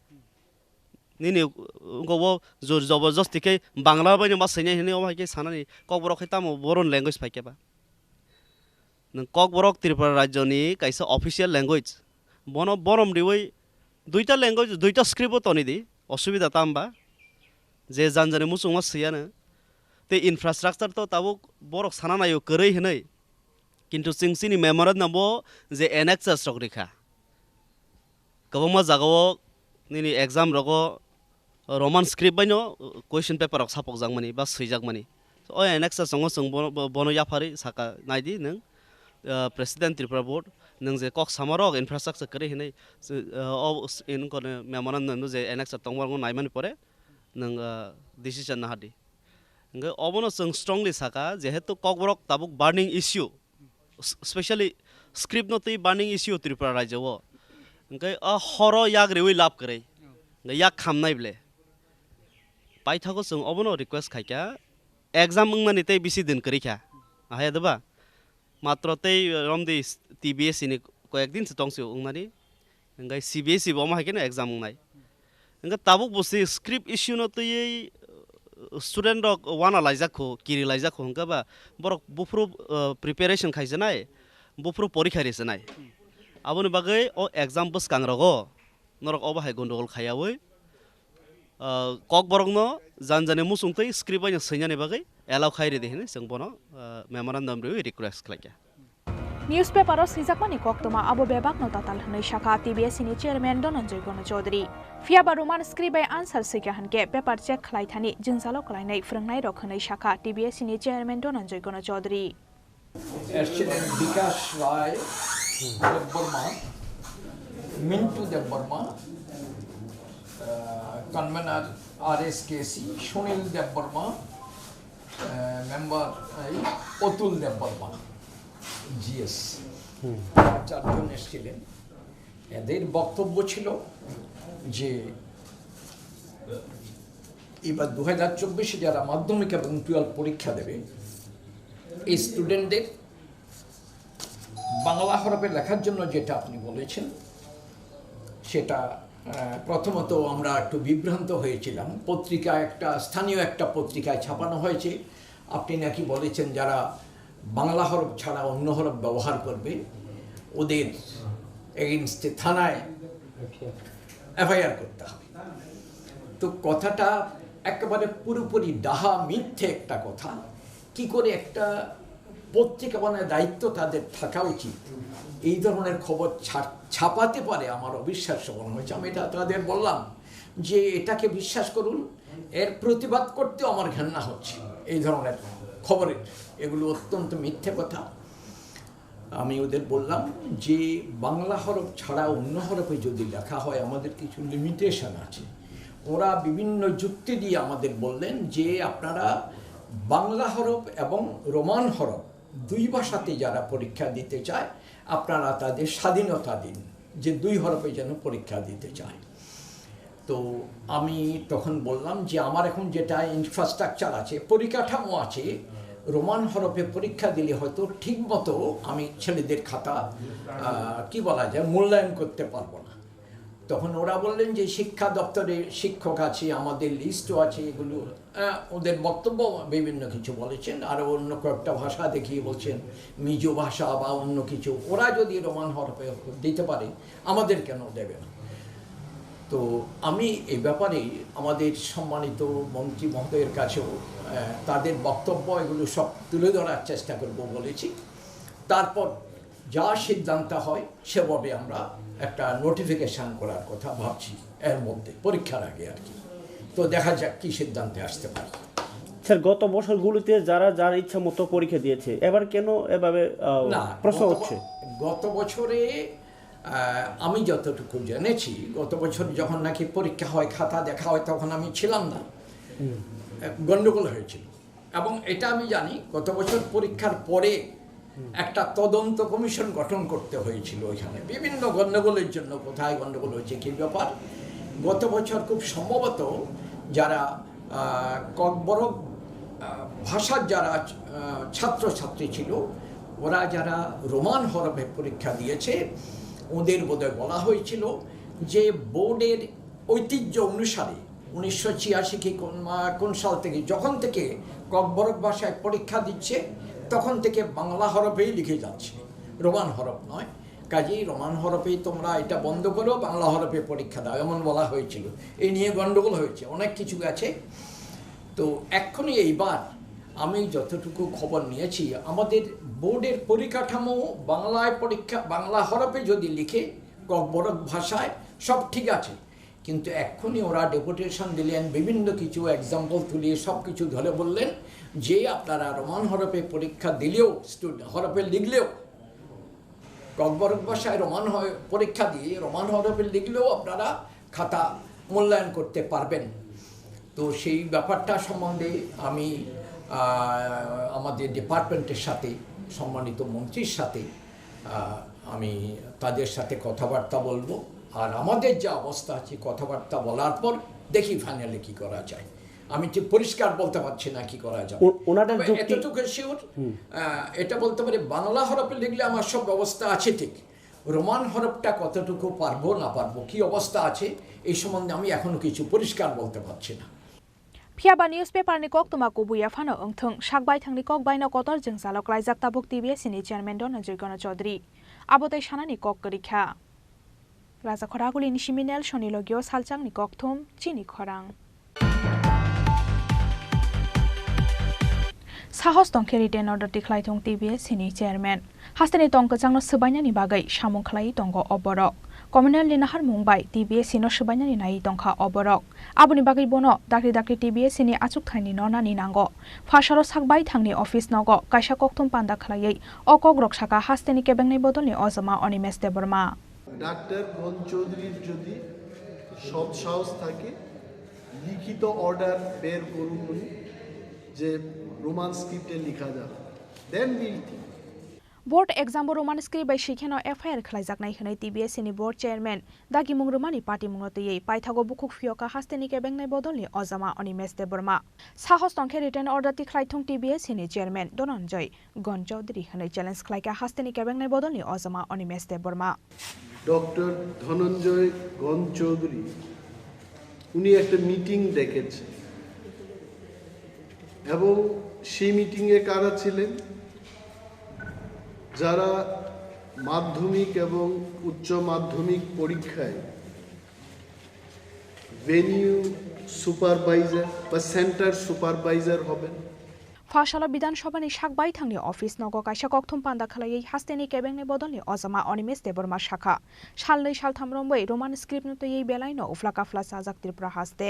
Nini wngkha o jor joborjosti khe Bangla bai no ma swinai hwnwi omo hai khe sanani kokborok khai tamo boron language phai khe ba. Nwng kokborok Tripura rajyoni kaisa official language. Bono borom riwi duita language, duita script o toni di, osubida tam ba? Je janjani muchungma swiyano. Tei infrastructure to tabuk borok sana naio kwrwi hwnwi. Kintu chwng chini memorandum o je annexes rok rikha. Kwbangma jagao nini exam rogo Roman script baino question paper rok sapokjakmani ba swijakmani. O annexes tongo chwng bono, bo-, bono yapharwi saka naidi nwng, ah, President Tripura Board, nwng je kok sama rok infrastructure kwrwi hwnwi, ah, o s-, in kono memorandum no je annexes tongma rokno naimani pore nwng, ah, decision nahardi. Hwnkhe obono chwng strongly saka, jehetu kokborok tabuk burning issue, s-, specially script no twi burning issue Tripura rajyo o. Hwnkhe o horo yak riwi lab kwrwi, hwnkhe yak khamnai ble. Paithago chwng obono request khaikha, exam wngnani tei bisi din kwrwi kha, ahai ya doba? Matro tei romdi T B S ni koyek din se tongsi wngnani. Hwnkhe C B S E bo omo hai kheno exam wngnai. Hwnkhe tabuk bo se script issue no twiwi, uh, student rok wana laijak kho, kiri laijak kho, hwnkhe ba borok buphuru, uh, preparation khaijanai, buphuru porikha rijanai. Aboni bagwi o exam bwskang rogo norok obo hai gondogol khaiyaui, uh, kokborokno janjani muchungtwi script baino swinani bagwi allow khai ridi hwnwi chwng bono, uh, memorandum riwi request khlaikha. Newspaper o swijakmani koktwma abo bebakno tatal hwnwi sakha T B S ni chairman Dhananjay Gano Chaudhary. Phiyaba Roman script bai answer swikha hwnkhe paper check khlai thani jwngjalo kwlainai phwrwngnairok hwnwi sakha T B S ni chairman Dhananjay Gano Chaudhary. এসেছিলেন বিকাশ রায় দেববর্মা, মিন্টু দেববর্মা, আহ, কনভেনার আরএসকেসি সুনীল দেববর্মা, আহ, মেম্বার এই অতুল দেববর্মা, জিএস, চারজন এসেছিলেন। এদের বক্তব্য ছিল যে এবার দু হাজার চব্বিশে যারা মাধ্যমিক এবং টুয়েলভ পরীক্ষা দেবে, এই স্টুডেন্টদের বাংলা হরফে লেখার জন্য যেটা আপনি বলেছেন, সেটা, আহ, প্রথমত আমরা একটু বিভ্রান্ত হয়েছিলাম। পত্রিকা একটা, স্থানীয় একটা পত্রিকায় ছাপানো হয়েছে, আপনি নাকি বলেছেন যারা বাংলা হরফ ছাড়া অন্য হরফ ব্যবহার করবে, ওদের এগেইনস্টে থানায় এফআইআর করতে হবে। তো কথাটা একেবারে পুরোপুরি ডাহা মিথ্যে একটা কথা। কি করে একটা পত্রিকা বানায়, দায়িত্ব তাদের থাকা উচিত, এই ধরনের খবর ছা-, ছাপাতে পারে, আমার অবিশ্বাস্য মনে হয়েছে। আমি এটা তাদের বললাম যে এটাকে বিশ্বাস করুন, এর প্রতিবাদ করতেও আমার ঘেন্না হচ্ছে। এই ধরনের খবরের, এগুলো অত্যন্ত মিথ্যে কথা। আমি ওদের বললাম যে বাংলা হরফ ছাড়া অন্য হরফে যদি লেখা হয়, আমাদের কিছু লিমিটেশন আছে। ওরা বিভিন্ন যুক্তি দিয়ে আমাদের বললেন যে আপনারা বাংলা হরফ এবং রোমান হরফ দুই ভাষাতে যারা পরীক্ষা দিতে চায়, আপনারা তাদের স্বাধীনতা দিন যে দুই হরফে যেন পরীক্ষা দিতে চায়। তো আমি তখন বললাম যে আমার এখন যেটা ইনফ্রাস্ট্রাকচার আছে, পরিকাঠামো আছে, রোমান হরফে পরীক্ষা দিলে হয়তো ঠিকমতো আমি ছেলেদের খাতা, আহ, কি বলা যায়, মূল্যায়ন করতে পারবো না। তখন ওরা বললেন যে শিক্ষা দপ্তরে শিক্ষক আছে, আমাদের লিস্টও আছে, এগুলো, আহ, ওদের বক্তব্য বিভিন্ন কিছু বলেছেন। আরও অন্য কয়েকটা ভাষা দেখিয়ে বলছেন, মিজো ভাষা বা অন্য কিছু, ওরা যদি রোমান হরফে দিতে পারে, আমাদের কেন দেবে না? তো আমি এই ব্যাপারে আমাদের সম্মানিত মন্ত্রী মহোদয়ের কাছেও আহ, তাদের বক্তব্য এগুলো সব তুলে ধরার চেষ্টা করব বলেছি। তারপর যা সিদ্ধান্ত হয় সেভাবে আমরা একটা নোটিফিকেশন করার কথা ভাবছি, এর মধ্যে পরীক্ষার আগে আর কি। তো দেখা যাক কি সিদ্ধান্তে আসতে পারি। স্যার, গত বছরগুলিতে যারা যার ইচ্ছা মতো পরীক্ষা দিয়েছে, এবার কেন এভাবে আহ, না প্রশ্ন গত ব- উঠছে? গত বছরে আহ, আমি যতটুকু জেনেছি, গত বছর যখন নাকি পরীক্ষা হয়, খাতা দেখা হয়, তখন আমি ছিলাম না। গন্ডগোল হয়েছিল। এবং এটা আমি জানি, গত বছর পরীক্ষার পরে একটা তদন্ত কমিশন গঠন করতে হয়েছিল ওইখানে, বিভিন্ন গন্ডগোলের জন্য। কোথায় গন্ডগোল হয়েছে, কী ব্যাপার, গত বছর খুব সম্ভবত যারা আহ, ককবরক আহ, ভাষার যারা আহ, ছাত্রছাত্রী ছিল, ওরা যারা রোমান হরফে পরীক্ষা দিয়েছে, ওদের বোধহয় বলা হয়েছিল যে বোর্ডের ঐতিহ্য অনুসারে উনিশশো ছিয়াশি কি কোন আহ, কোন সাল থেকে, যখন থেকে ককবরক ভাষায় পরীক্ষা দিচ্ছে, তখন থেকে বাংলা হরফেই লিখে যাচ্ছে, রোমান হরফ নয়। কাজেই রোমান হরফেই তোমরা এটা বন্ধ করো, বাংলা হরফে পরীক্ষা দাও, এমন বলা হয়েছিল। এই নিয়ে গন্ডগোল হয়েছে, অনেক কিছু গেছে। তো এখনই এইবার আমি যতটুকু খবর নিয়েছি, আমাদের বোর্ডের পরিকাঠামো বাংলায় পরীক্ষা, বাংলা হরফে যদি লিখে, ককবরক ভাষায়, সব ঠিক আছে। কিন্তু এখনই ওরা ডেপুটেশন দিলেন, বিভিন্ন কিছু এক্সাম্পল তুলিয়ে সব কিছু ধরে বললেন যে আপনারা রোমান হরফে পরীক্ষা দিলেও, স্টুড- হরফে লিখলেও, ককবরক ভাষায় রোমান হয় পরীক্ষা দিয়ে রোমান হরফে লিখলেও আপনারা খাতা মূল্যায়ন করতে পারবেন। তো সেই ব্যাপারটা সম্বন্ধে আমি আহ, আমাদের ডিপার্টমেন্টের সাথে, সম্মানিত মন্ত্রীর সাথে আহ, আমি তাদের সাথে কথাবার্তা বলবো। আর আমাদের যে অবস্থা আছে, কথাবার্তা বলার পর দেখি ফাইনালি কি করা যায়। আমি ঠিক পরিষ্কার বলতে পারছি না কি করা যাবে। ও- ওনাদের তবে যুক্তি- এতটুকু শিওর, এটা বলতে পারি, বাংলা হরফে লিখলে আমার সব ব্যবস্থা আছে ঠিক, রোমান হরফটা কতটুকু পারবো না পারবো, কি অবস্থা আছে, এই সম্বন্ধে আমি এখনো কিছু পরিষ্কার বলতে পারছি না। Phiya ba newspaper ni koktwma kubuya phano wngthwng, sak baithangni kok baino kotor jwngjalo klaijak tabuk T B S ni chairman Dhananjay Gana Chaudhary. Abo tei sanani kok kwrwi kha. Raja Khoraguli ni siminal soni logio salchang ni kokthum chini khorang. Sahos tongkhe written order tikhlai thung T B S ni chairman. Hasteni tong kwchangno swbainani bagwi samung khlaiwi tongo o borok. Communal ni naharmung bai T B S no swbainani naiwi tongkha o borok. Aboni bagwi bono dakri dakri T B S ni achukthai ni nornani nango. Phasaro sak baithangni office nogo kaisa kokthum panda khlaiwi o kokrok saka hasteni kebengnai bodolni ojama Animesh Debbarma. Doctor গণ চৌধুরীর যদি সৎ সাহস থাকে, লিখিত অর্ডার বের করুন উনি যে রোমান স্ক্রিপ্টে লেখা যাবে, then will think. Board exam bo Roman script bai swikheno F I R khlaijaknai hwnwi T B S ni board chairman dagimung rwmani patimungno twiwi paithago bukhuk phiyokha hasteni kebengnai bodolni ojama Animesh Debbarma. Sahos tongkhe written order tikhlai thung T B S ni chairman Dhananjay Gana Chaudhary hwnwi challenge khlaikha hasteni kebengnai bodolni ojama Animesh Debbarma. Doctor Dhananjay গণ চৌধুরী উনি একটা মিটিং ডেকেছেন এবং সেই মিটিংয়ে কারা ছিলেন? যারা মাধ্যমিক এবং উচ্চ মাধ্যমিক পরীক্ষায় ভেনিউ সুপারভাইজার বা সেন্টার সুপারভাইজার হবেন। Phasalo Bidhan Sabha ni sak baithangni office nogo kaisa kokthum panda khlaiwi hasteni kebengnai bodolni ojama Animesh Debbarma sakha. Salnwi saltham romwi Roman script no twiwi belaino ufla kafla chajak Tripura haste.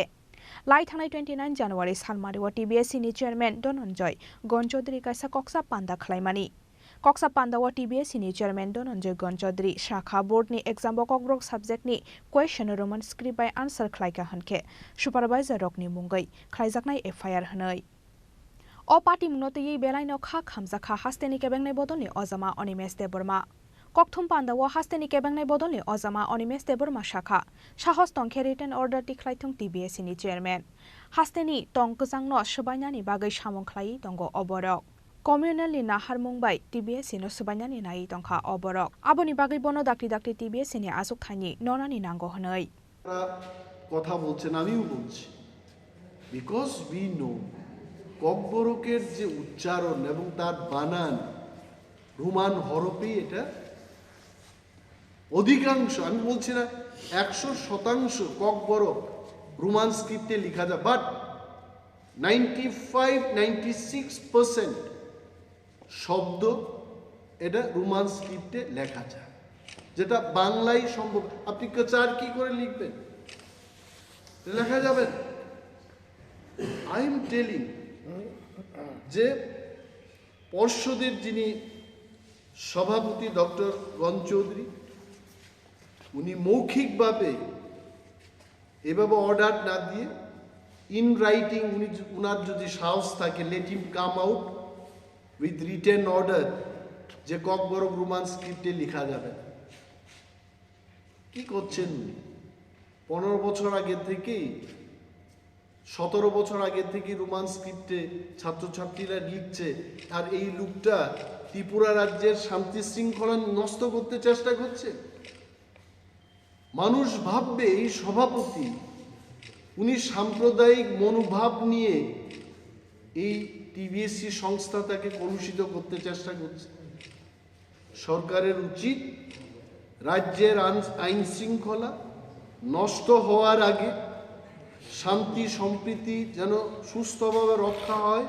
Lai thangnai twenty nine January salmari o T B S ni chairman Dhananjay Gana Chaudhary kaisa koksa panda khlaimani. Koksa panda o T B S ni chairman Dhananjay Gana Chaudhary sakha board ni exam o kokborok subject ni question Roman script bai answer khlaikha hwnkhe supervisor rokni mungwi khlaijaknai F I R hwnwi. O patimungno twiwi belaino kha khamjakha hasteni kebengnai bodolni ojama Animesh Debbarma. Kokthum panda o hasteni kebengnai bodolni ojama Animesh Debbarma sakha, sahos tongkhe written order tikhlai thung T B S ni chairman. Hasteni tong kwchangno swbainani bagwi samung khlaiwi tongo o borok. Communal ni naharmung bai T B S no swbainani naiwi tongkha o borok. Aboni bagwi bono dakti dakti T B S ni achukthani nonani nango hwnwi. তারা কথা বলছেন, আমিও বলছি, because we know ককবরকের যে উচ্চারণ এবং তার বানান রোমান হরফেই এটা অধিকাংশ, আমি বলছি না একশো শতাংশ ককবরক রোমান স্ক্রিপ্টে লেখা যায়, but ninety five ninety six percent শব্দ এটা রোমান স্ক্রিপ্টে লেখা যায়, যেটা বাংলায় সম্ভব। আপনি কচার কি করে লিখবেন? লেখা যাবে না। আই এম টেলিং যে পর্ষদের যিনি সভাপতি ডক্টর গণ চৌধুরী, উনি মৌখিকভাবে এভাবে অর্ডার না দিয়ে, ইন রাইটিং, উনি য-, উনার যদি সাহস থাকে, let him come out with written order যে ককবরক রোমান স্ক্রিপ্টে লেখা যাবে না। কি করছেন উনি? পনেরো বছর আগে থেকেই, সতেরো বছর আগে থেকে রোমান স্ক্রিপ্টে ছাত্রছাত্রীরা লিখছে, আর এই লোকটা ত্রিপুরা রাজ্যের শান্তি শৃঙ্খলা নষ্ট করতে চেষ্টা করছে। মানুষ ভাববে এই সভাপতি, উনি সাম্প্রদায়িক মনোভাব নিয়ে এই টিবিএসসি সংস্থাটাকে কলুষিত করতে চেষ্টা করছে। সরকারের উচিত রাজ্যের আন-, আইন শৃঙ্খলা নষ্ট হওয়ার আগে, শান্তি সম্প্রীতি যেন সুস্থভাবে রক্ষা হয়,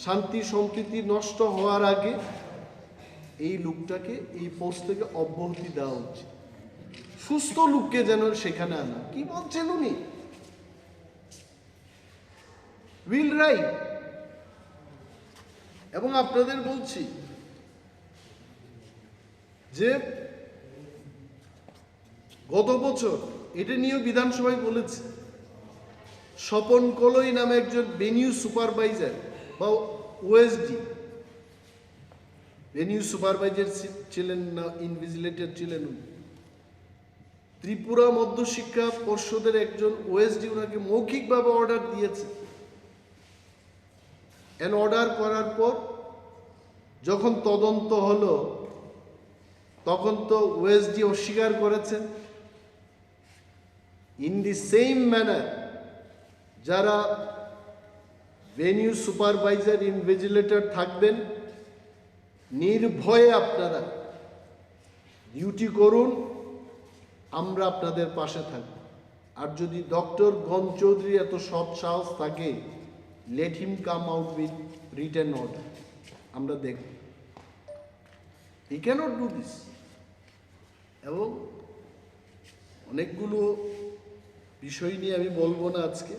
শান্তি সম্প্রীতি নষ্ট হওয়ার আগে এই লোকটাকে এই পোস্ট থেকে অব্যাহতি দেওয়া উচিত। সুস্থ লোককে যেন সেখানে আনা। কি বলছেন উনি? Will write. এবং আপনাদের বলছি যে গত বছর এটা নিয়েও বিধানসভায় বলেছি, স্বপন কলই নামে একজন ভেনিউ সুপারভাইজার বা ওএসডি, ভেনিউ সুপারভাইজার ছি-, ছিলেন না, ইনভিজিলেটর ছিলেন উনি। ত্রিপুরা মধ্যশিক্ষা পর্ষদের একজন ওএসডি ওনাকে মৌখিকভাবে অর্ডার দিয়েছে। এন অর্ডার করার পর যখন তদন্ত হলো, তখন তো ওএসডি অস্বীকার করেছেন। In the same manner, যারা ভেনিউ সুপারভাইজার, ইনভিজিলেটর থাকবেন, নির্ভয়ে আপনারা ডিউটি করুন, আমরা আপনাদের পাশে থাকব। আর যদি ডক্টর গণ চৌধুরী এত সৎ সাহস থাকে, let him come out with written order, আমরা দেখব। He cannot do this. এবং অনেকগুলো বিষয় নিয়ে আমি বলবো না আজকে,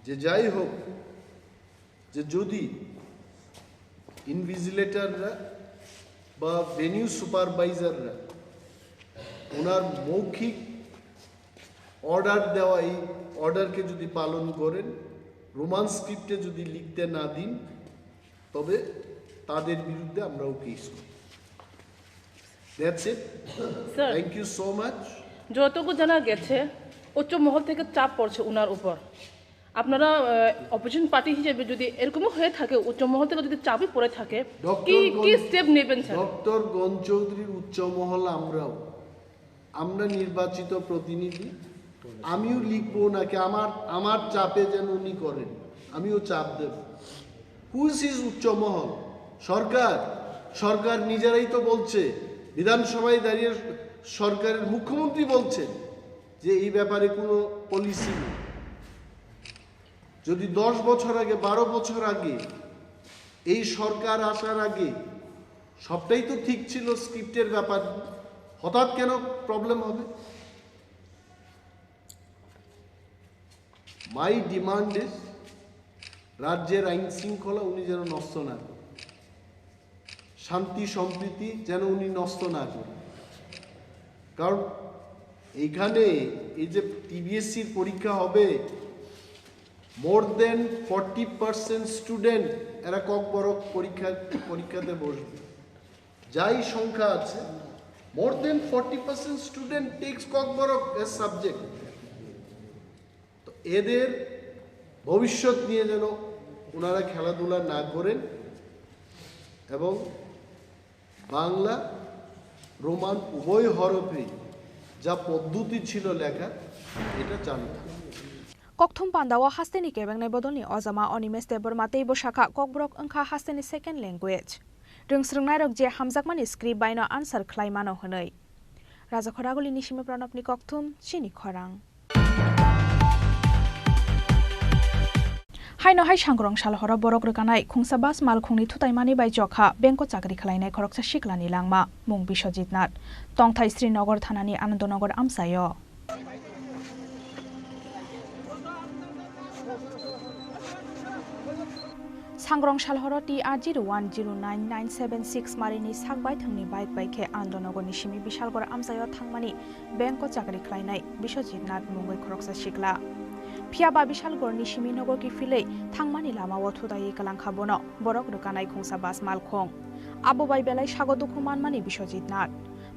যে যাই হোক, যে যদি ইনভিজিলেটররা বা ভেনিউ সুপারভাইজাররা ওনার মৌখিক অর্ডার দেওয়া, এই অর্ডারকে যদি পালন করেন, রোমান স্ক্রিপ্টে যদি লিখতে না দিন, তবে তাদের বিরুদ্ধে আমরাও কেস করব। That's it. Sir, Thank you so much. যতটুকু জানা গেছে, উচ্চ মহল থেকে চাপ পড়ছে ওনার উপর। আপনারা, আহ, অপোজিশন পার্টি হিসেবে যদি এরকমও হয়ে থাকে, উচ্চ মহল থেকে যদি চাপই পড়ে থাকে, ডক্টর কি, গণ-, কি স্টেপ নেবেন, স্যার? ডক্টর গণ চৌধুরীর উচ্চ মহল আমরাও, আমরা নির্বাচিত প্রতিনিধি, আমিও লিখবো নাকি আমার, আমার চাপে যেন উনি করেন, আমিও চাপ দেব। Who is his উচ্চ মহল? সরকার, সরকার নিজেরাই তো বলছে, বিধানসভায় দাঁড়িয়ে সরকারের মুখ্যমন্ত্রী বলছেন যে এই ব্যাপারে কোনো পলিসি নেই। যদি দশ বছর আগে, বারো বছর আগে, এই সরকার আসার আগে সবটাই তো ঠিক ছিল স্ক্রিপ্টের ব্যাপার, হঠাৎ কেন প্রবলেম হবে? My demand is রাজ্যের আইন শৃঙ্খলা উনি যেন নষ্ট না করেন, শান্তি সম্প্রীতি যেন উনি নষ্ট না করেন। কারণ এইখানে এই যে টিবিএসসির পরীক্ষা হবে, more than forty percent student এরা ককবরক পরীক্ষা, পরীক্ষাতে বসবে। যাই সংখ্যা আছে, more than forty percent student takes Kokborok as subject। তো এদের ভবিষ্যৎ নিয়ে যেন ওনারা খেলাধুলা না করেন এবং বাংলা, রোমান উভয় হরফে যা পদ্ধতি ছিল লেখা, এটা চালু থাকে। Kokthum pandao hasteni kebengnai bodolni ojama Animesh Debbarma teibo sakha Kokborok wngkha hasteni second language. Rwngsrwngnairok je hamjakmani script baino answer khlai mano hwnwi. Rajakhor Agulini simi Pranabni kokthum, chini khorang. Haino hai sangrong sal horo borok rwkanai khungsa bus malkhungni thutaimani bai jokha bank o chakri khlainai khoroksa siklani langma, mung Biswajit Nath, tongthai Srinagar thanani Anandonagar amchaio. Sangrong sal horo T R zero one zero nine nine seven six marini sak baithangni bike bai khe Anandonagarni simi Bishalgarh amchaio thangmani bank o chakri khlainai Biswajit Nath mungwi khoroksa sikla. Phiya ba Bishalgarhni simi nogo kiphilwi thangmani lamao thutaiwi kwlangkha bono borok rwkanai khungsa bus malkhung. Abo bai belai sago dukhu manmani Biswajit Nath.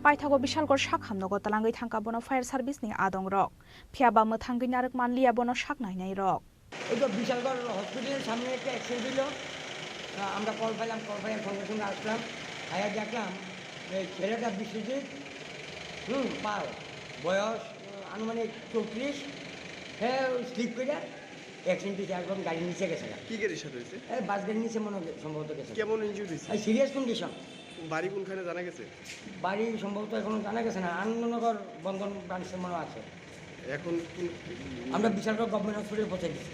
Paithago Bishalgarh sak hamnogo twlangwi thangkha bono fire service ni adongrok. Phiya ba mwthangwi narwk manliya bono sak nainairok. ওই তো বিশালগড় হসপিটালের সামনে একটা অ্যাক্সিডেন্ট হইল। আহ, আমরা কল পাইলাম, কল পাইয়া সঙ্গে সঙ্গে আসলাম, আয়া দেখলাম এই ছেলেটা বিশ্বজিৎ, হুম, পাল, বয়স, আহ, আনুমানিক চৌত্রিশ। হ্যাঁ, ওই স্লিপ করে অ্যাক্সিডেন্ট হয়েছে, একদম গাড়ির নিচে গেছে গা। কি গাড়ির সাথে হয়েছে? এই বাস গাড়ির নিচে মনে হয় সম্ভবত গেছে। কেমন ইনজুরি হয়েছে? এই সিরিয়াস কন্ডিশন। বাড়ি কোনখানে জানা গেছে? বাড়ি সম্ভবত এখনো জানা গেছে না, আনন্দনগর বন্ধন ব্রাঞ্চে মনে হয় আছে। এখন কোন আমরা বিশালগড় গভর্নমেন্ট হসপিটালে পৌঁছে দিচ্ছি।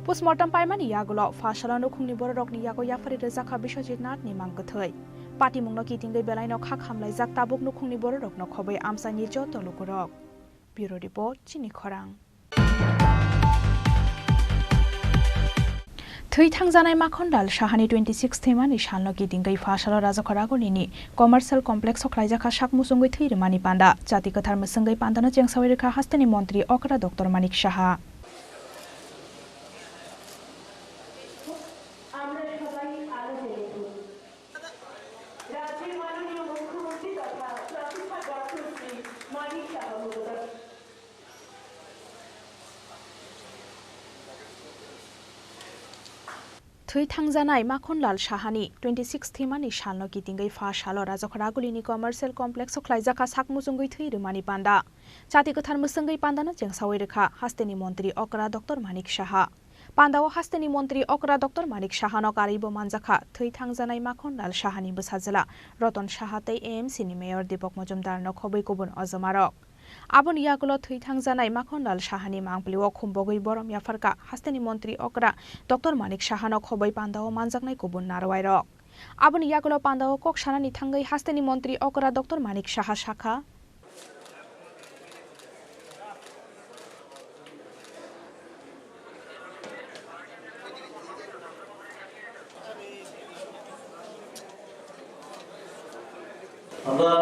Postmortem paimani yagulo pha salo nukhungni bororokni yago yaphari rwjakha Biswajit Nathni mang kwthwi. Patimungno kitingwi belaino kha khamlaijak tabuk nukhungni bororokno khobwi amchaini joto lukurok. Bureau Report, chini khorang. Thwi thangjanai Makhonlal Sahani twenty six thwimani salno kitingwi pha salo Rajakhor Agulini Commercial Complex o khlaijakha sak muchungwi thwi rwmani panda. Chati kwthar mwswngwi pandano chengsawi rwkha hasteni montri okra Doctor Manik Saha. আমরা সবাই আলো জ্বেলে ধরি রাজ্যের মাননীয় মুখ্যমন্ত্রী তথা প্রতিষ্ঠা ডক্টর শ্রী মানিক সাহা মহোদয়। Thwi thangjanai Makhonlal Sahani twenty six thwimani salno kitingwi pha salo Rajakhor Agulini Commercial Complex o khlaijakha sak muchungwi thwi rwmani panda. Chati kwthar mwswngwi pandano chengsawi rwkha hasteni montri okra Doctor Manik Saha. Pandao hasteni montri okra Doctor Manik Sahano karwibo manjakha thwi thangjanai Makhonlal Sahani bwsajwla Roton Saha tei A M C ni mayor Deepak Mojumdarno khobwi kubun ojomarok. Aboni yagulo thwi thangjanai Makhonlal Sahani mangpilio khumbogwi borom yapharkha hasteni montri okra Doctor Manik Sahano khobwi pandao manjaknai kubun narwairok. Aboni yagulo pandao kok sanani thangwi hasteni montri okra Doctor Manik Saha sakha, আমরা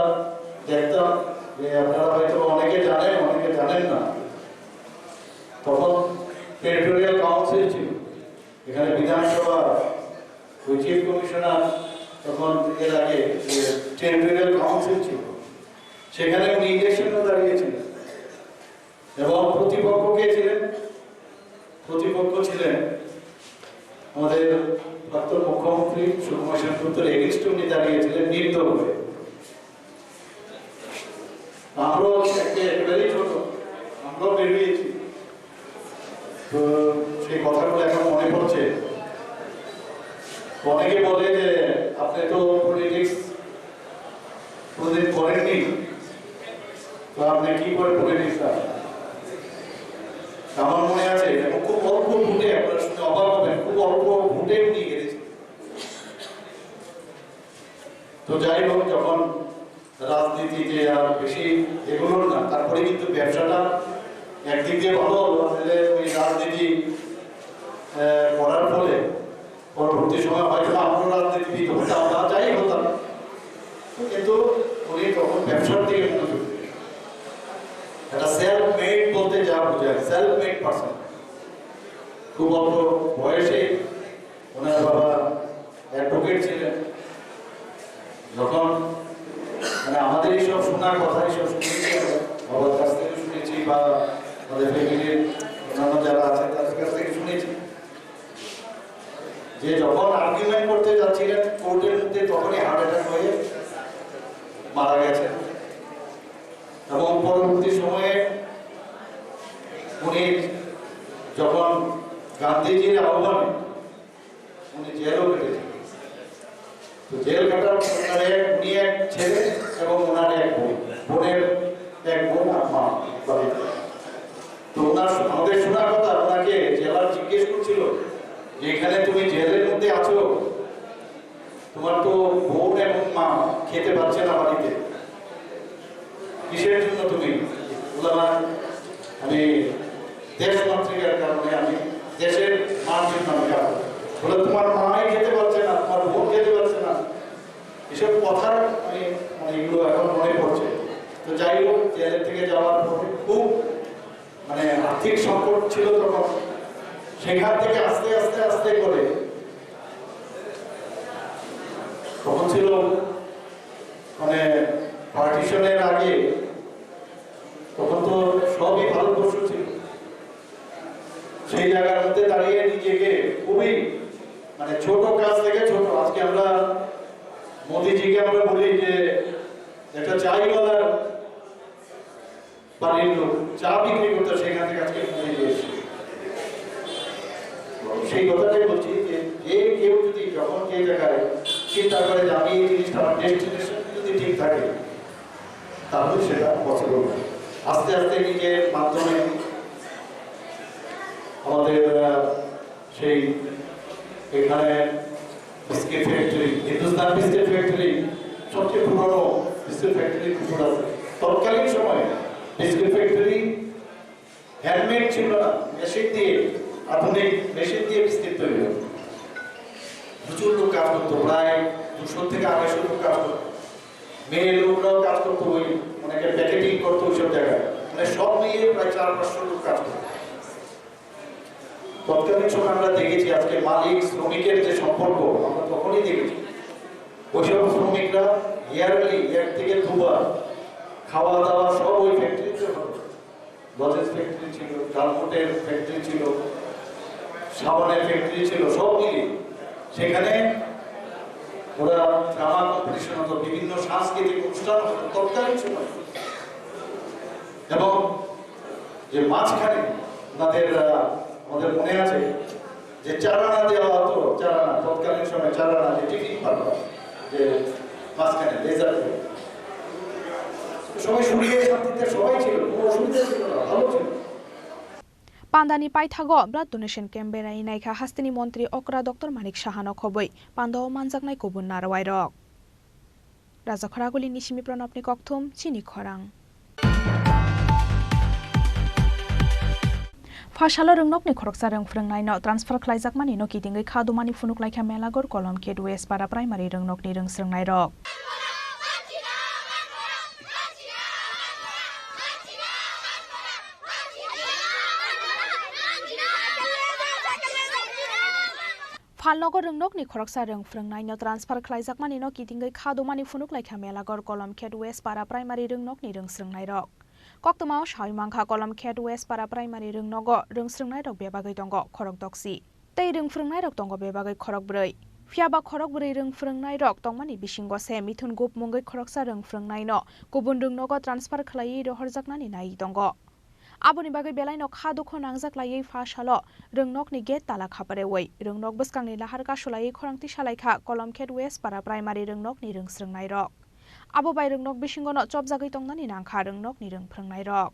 দেখতাম যে আপনারা হয়তো অনেকে জানেন, অনেকে জানেন না। তখন টেরিটোরিয়াল কাউন্সিল ছিল, এখানে বিধানসভা, ওই চিফ কমিশনার তখন এর আগে যে টেরিটোরিয়াল কাউন্সিল ছিল, সেখানে উনি ইলেকশনেও দাঁড়িয়েছিলেন। এবং প্রতিপক্ষ কে ছিলেন? প্রতিপক্ষ ছিলেন আমাদের প্রাক্তন মুখ্যমন্ত্রী সুকুমার সেনগুপ্তর এগেইনস্টে উনি দাঁড়িয়েছিলেন নির্দল হয়ে। আমরাও একটা একেবারেই ছোট, আমরাও বেরিয়েছি। তো সেই কথাগুলো এখন মনে পড়ছে। অনেকে বলে যে, "আপনি তো পলিটিক্স কোনোদিন করেননি, তো আপনি কি করে পলিটিক্স করেন?" আমার মনে আছে, এবং খুব অল্প ভোটে, আপনারা শুনে অবাক হবেন, খুব অল্প ভোটে উনি হেরেছেন। তো যাই হোক, যখন রাজনীতিতে আর বেশি এগোলো না, তারপরে কিন্তু ব্যবসাটা একদিক দিয়ে ভালো হলো, আসলে ওই রাজনীতি, আহ, করার ফলে পরবর্তী সময় হয়তো আমরাও রাজনীতিবিদ হতাম বা যাই হতাম, কিন্তু উনি তখন ব্যবসার দিকে মনোযোগ দিলেন। একটা সেলফ মেড বলতে যা বোঝায়, সেলফ মেড পার্সন, খুব অল্প বয়সে ওনার বাবা অ্যাডভোকেট ছিলেন। যখন, মানে, আমাদের এইসব শোনা কথা, এইসব শুনেছি আমরা, বাবার কাছ থেকে শুনেছি বা আমাদের ফ্যামিলির অন্যান্য যারা আছেন তাদের কাছ থেকে শুনেছি যে যখন আর্গুমেন্ট করতে যাচ্ছিলেন কোর্টের মধ্যে, তখনই হার্ট অ্যাটাক হয়ে মারা গেছেন। এবং পরবর্তী সময়ে উনি যখন গান্ধীজির আহ্বানে উনি জেলও কেটেছেন। তো জেল খাটার ওনার এক, উনি এক ছেলে এবং ওনার এক বোন, বোনের এক বোন আর মা বাড়িতে। তো ওনার, আমাদের শোনার কথা, ওনাকে জেলার জিজ্ঞেস করছিল যে এখানে তুমি জেলের মধ্যে আছো, তোমার তো বোন এবং মা খেতে পারছে না বাড়িতে, কিসের জন্য তুমি? বললাম, "আমি দেশমাতৃকার কারণে, আমি দেশের মার জন্য আমি কাজ করি।" বলে, "তোমার মাই খেতে পারছে না, তোমার বোন খেতে পারছে না।" এসব কথা আমি, মানে, এগুলো এখন মনে পড়ছে। তো যাই হোক, জেলের থেকে যাওয়ার পরে খুব, মানে, আর্থিক সংকট ছিল তখন। সেখান থেকে আস্তে আস্তে আস্তে করে তখন ছিল, মানে, পার্টিশনের আগে তখন তো সবই ভারতবর্ষ ছিল। সেই জায়গার মধ্যে দাঁড়িয়ে নিজেকে খুবই, মানে, ছোট কাজ থেকে ছোট, আজকে আমরা মোদিজিকে আমরা বলি যে একটা চাইওয়ালার বাড়ির লোক চা বিক্রি করতো, সেখান থেকে আজকে মোদিজি এসে। সেই কথাটাই বলছি যে, যে কেউ যদি যখন যে জায়গায় চিন্তা করে যে আমি এই জিনিসটা, আমার ডেস্টিনেশন যদি ঠিক থাকে, তাহলে সেটা পসিবল। আস্তে আস্তে নিজের মাধ্যমে আমাদের, আহ, সেই এখানে biscuit factory, Hindustan biscuit factory, সবচেয়ে পুরনো বিস্কিট ফ্যাক্টরি ত্রিপুরা আছে। তৎকালীন সময়ে বিস্কিট ফ্যাক্টরি হ্যান্ডমেড ছিল না, মেশিন দিয়ে, আধুনিক মেশিন দিয়ে বিস্কিট তৈরি হতো। প্রচুর লোক কাজ করতো, প্রায় দুশো থেকে আড়াইশো লোক কাজ করতো। মেয়ে লোকরাও কাজ করতো, ওই অনেকে প্যাকেটিং করতো ওইসব জায়গায়। মানে, সব মিলিয়ে প্রায় চার পাঁচশো লোক কাজ করতো। তৎকালীন সময় আমরা দেখেছি, আজকে মালিক শ্রমিকের যে সম্পর্ক, আমরা তখনই দেখেছি। ওইসব শ্রমিকরা ইয়ারলি এক থেকে দুবার খাওয়া দাওয়া সব ওই ফ্যাক্টরিতে হতো। লজেন্স ফ্যাক্টরি ছিল, গার্মেন্টের ফ্যাক্টরি ছিল, সাবানের ফ্যাক্টরি ছিল, সব মিলিয়ে সেখানে ওরা ড্রামা কম্পিটিশন হতো, বিভিন্ন সাংস্কৃতিক অনুষ্ঠান হতো তৎকালীন সময়। এবং যে মাঝখানে ওনাদের, আহ, আমাদের মনে আছে যে চারানা দেওয়া হতো, চারানা, তৎকালীন সময় চারানা, যে টিফিন পারবা, যে মাঝখানে ডেজার্ট। সবাই সুখে শান্তিতে সবাই ছিল, কোনো অসুবিধা ছিল না, ভালো ছিল। Pandani paithago blood donation camp berai naikha hasteni montri okra Doctor Manik Sahano khobwi pandao manjaknai kubun narwai rok. Raja Khoraguli ni simi Pranabni kokthum chini khorang. Phasalo rwngnokni khoroksa rwng phrwngnaino transfer khlaijakmani no kitingwi kha dumani phunuk laikha Melagor Kolomkhet West Para Primary rwngnokni rwng srwngnairok. Phalnogo rwngnokni khoroksa rwng phrwngnaino transfer khlaijakmanino kitingwi kha dumani phunuk laikha Melagor Kolomkhet West Para Primary rwngnokni rwng srwngnairok. Koktwmao sawi mankha Kolomkhet West Para Primary rwngnogo rwng srwngnairok bebagwi tongo khorok doksi. Tei rwng phrwngnairok tongo bebagwi khorok bwrwi. Phiyaba khorok bwrwi rwng phrwngnairok tongmani bisingo se Mithun Gup mungwi khoroksa rwng phrwngnaino kubun rwngnogo transfer khlaiwi rohorjaknani naiwi tongo. Aboni bagwi belaino kha dukhu nangjak laiwi pha salo rwngnokni gate tala khaparewi rwngnok bwskangni lahar kasulaiwi khorang tisa laikha Kolomkhet West Para Primary rwngnokni rwng srwngnairok. Abo bai rwngnok bisingono chopjagwi tongnani nangkha rwngnokni rwng phrwngnairok.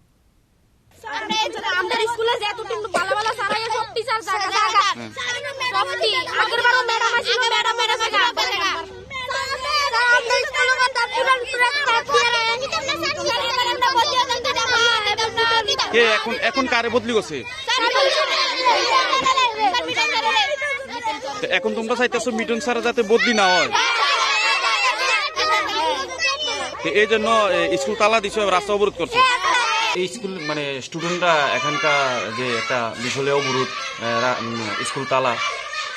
আমরা স্কুলে যে এতদিন ভালো ভালো স্যার আইয়া সব টিচার জায়গা জায়গা। সব টি-, আগের বারও ম্যাডাম আছিল, ম্যাডাম মেরা জায়গা। স্যার, আমরা স্কুলে কথা পুরান পুরান স্যার দিয়ে রে। কে এখন, এখন কারে বদলি করছে? তো এখন তোমরা চাইতেছো মিঠুন স্যার যাতে বদলি না হয়, তো এই জন্য, এ, স্কুল তালা দিছো, রাস্তা অবরোধ করছো। এই স্কুল, মানে, স্টুডেন্টরা এখানকার যে একটা বিষয়ে অবরোধ, এ, রা-, উম, স্কুল তালা।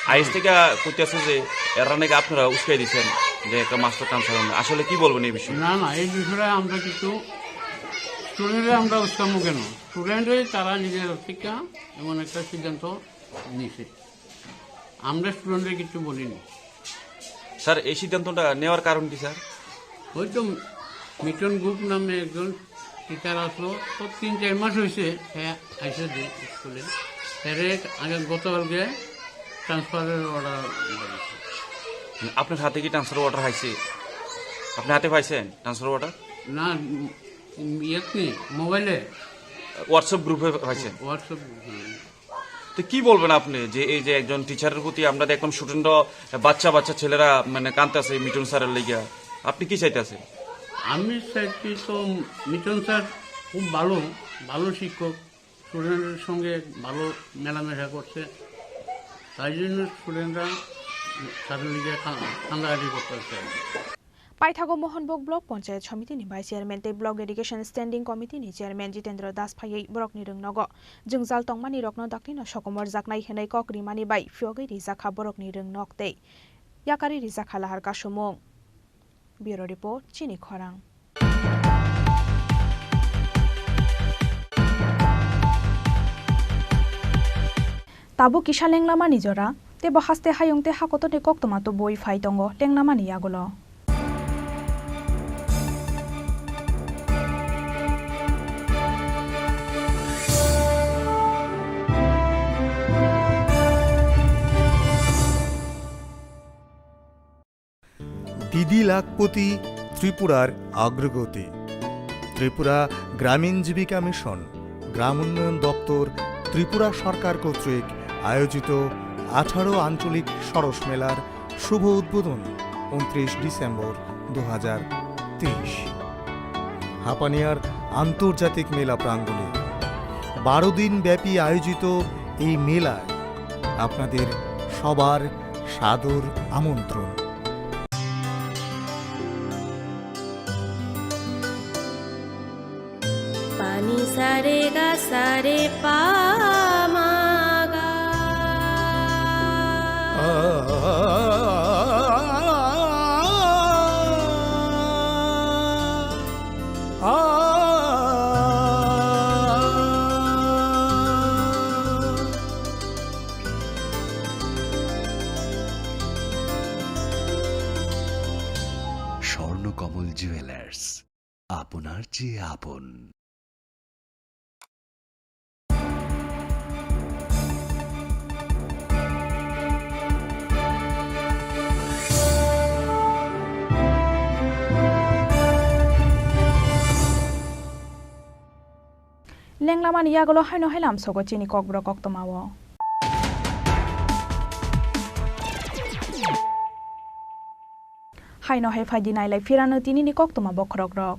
আইএস থেকে কইতেছে যে এরা নাকি আপনারা উস্কাই দিচ্ছেন যে একটা মাস্টার ট্রান্সফার হবে। আসলে কি বলবেন এই বিষয়ে? না, না, এই বিষয়ে আমরা কিছু স্টুডেন্টরা আমরা উস্কামো কেন? স্টুডেন্টরাই তারা নিজের থেকে এমন একটা সিদ্ধান্ত নিছে। আমরা স্টুডেন্টরা কিছু বলিনি। স্যার, এই সিদ্ধান্তটা নেওয়ার কারণ কি, স্যার? ওই তো মিটন গুপ নামে একজন টিচার আসলো, তো তিন চার মাস হয়েছে, হ্যাঁ, আইসে দি স্কুলে। হ্যাঁ, আগে গতকালকে ট্রান্সফারের অর্ডার। আপনার হাতে কি ট্রান্সফার অর্ডার পাইছে? আপনি হাতে পাইছেন ট্রান্সফার অর্ডার? না, উম, ইয়েত নেই, মোবাইলে। WhatsApp গ্রুপে পাইছেন? WhatsApp গ্রুপে। তো কি বলবেন আপনি যে এই যে একজন টিচারের প্রতি আমরা দেখলাম স্টুডেন্টরা, বাচ্চা বাচ্চা ছেলেরা মানে কাঁদতেছে মিঠুন স্যারের লেগিয়া, আপনি কি চাইতেছেন? আমি চাইছি তো মিঠুন স্যার খুব ভালো, ভালো শিক্ষক, স্টুডেন্টের সঙ্গে ভালো মেলামেশা করছে, তাই জন্য স্টুডেন্টরা স্যারের লিগে কা-, কান্দাকাটি করতেছে আর কি। Paithago Mohanbok Block Panchayat Samiti ni Vice Chairman tei Block Education Standing Committee ni Chairman Jitendra Das phaiwi borok ni rwng nogo jwngjal tongmani rokno dakti no sokomor jaknai hwnwi kok rimani bai phiyogwi rijak kha borok ni rwng nok tei yakari rijak kha lahar kasumung. Bureau Report, Chini Khorang. Tabuk kisa lenglamani jora, teibo haste hayung tei hakotorni koktwma tubui phai tongo lenglamani yagulo. দিদি লাখপতি ত্রিপুরার অগ্রগতি। ত্রিপুরা গ্রামীণ জীবিকা মিশন, গ্রামোন্নয়ন দপ্তর, ত্রিপুরা সরকার কর্তৃক আয়োজিত আঠারো আঞ্চলিক সরস মেলার শুভ উদ্বোধন ঊনত্রিশ ডিসেম্বর দু হাজার তেইশ। হাপানিয়ার আন্তর্জাতিক মেলা প্রাঙ্গণে বারো দিন ব্যাপী আয়োজিত এই মেলায় আপনাদের সবার সাদর আমন্ত্রণ। Pani sare ga sare pa ma ga. Swarnakamal jewellers, আপনার চেয়ে আপন। Lenglamani yagulo haino hai lamsogo chini kokborok koktwmao. Haino hai phaidi nailai phirano tinini koktwma bokhorokrok.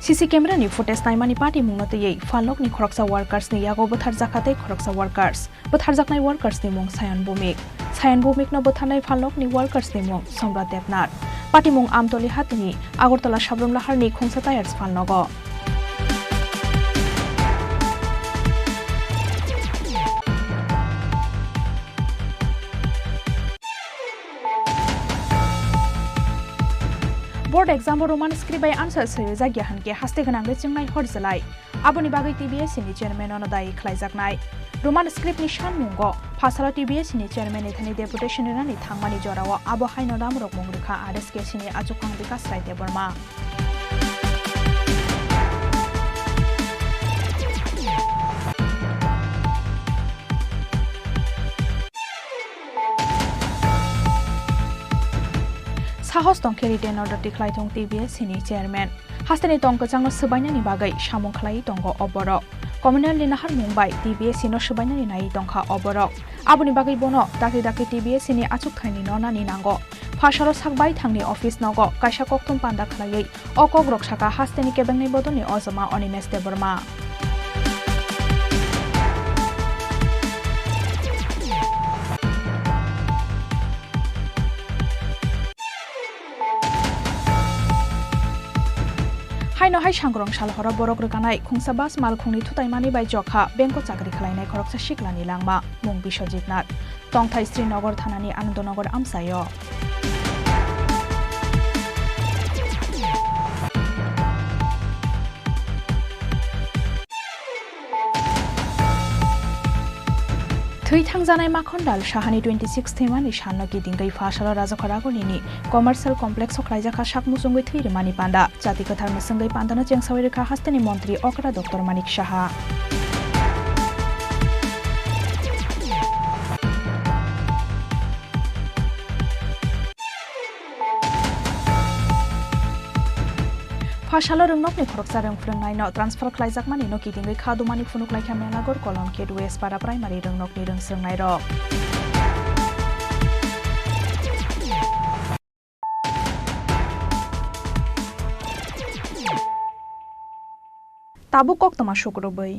C C camera ni footage naimani patimungno twiwi phalnokni khoroksa workers ni yago bwtharjakha tei khoroksa workers. Bwtharjaknai workers ni mung Sayan Bhumik. Sayan Bhumik no bwtharnai phalnok ni workers ni mung Somrat Debnath. Patimung Amtoli hatini Agartala Sabrum Lahar ni Khungsa Tyres phalnogo. Board exam o Roman script bai answer swiwi jakya hwnkhe haste gwnangwi chwngnai hor jwlai. Aboni bagwi T B S C ni chairman-no dayi khlaijaknai. Roman script ni sanmungo phasalao T B S C ni chairman ni thani deputation rinani thangmani jorao abo haino damrok mung rwkha R S K C ni achukphang Bikash Rai Debbarma. Sahos tongkhe written order tikhlai thung T B S C ni chairman. Hasteni tong kwchangno swbainani bagwi samung khlaiwi tongo o borok. Communal ni naharmung bai T B S C no swbainani naiwi tongkha o borok. Aboni bagwi bono dakti dakti T B S C ni achukthai ni no nani nango. Phasalo sak baithang ni office nogo kaisa kokthum panda khlaiwi o kokrok saka hasteni kebengnai bodol ni ojama Animesh Debbarma. Haino hai sangrong sal horo borok rwkanai khungsa bus malkhungni thutaimani bai jokha bank o chakri khlainai khoroksa siklani langma mung Biswajit Nath. Tongthai Srinagar thanani Anandonagar amchaio. Thwi thangjanai Makhondal Sahani twenty six thwimani salno kidingwi phasalo Rajakhor Agulini Commercial Complex o khlaijakha sak muchungwi thwi rwmani panda. Chati kwthar mwswngwi pandano chengsawi rwkha hasteni montri okra Doctor Manik Saha. Phasalo rwngnokni khoroksa rwng phrwngnaino transfer khlaijakmani no kitingwi kha dumani phunuk laikha Melagor Kolom Kate West Para Primary rwngnokni rwngsrwngnairok. Tabuk koktwma sukrubwi.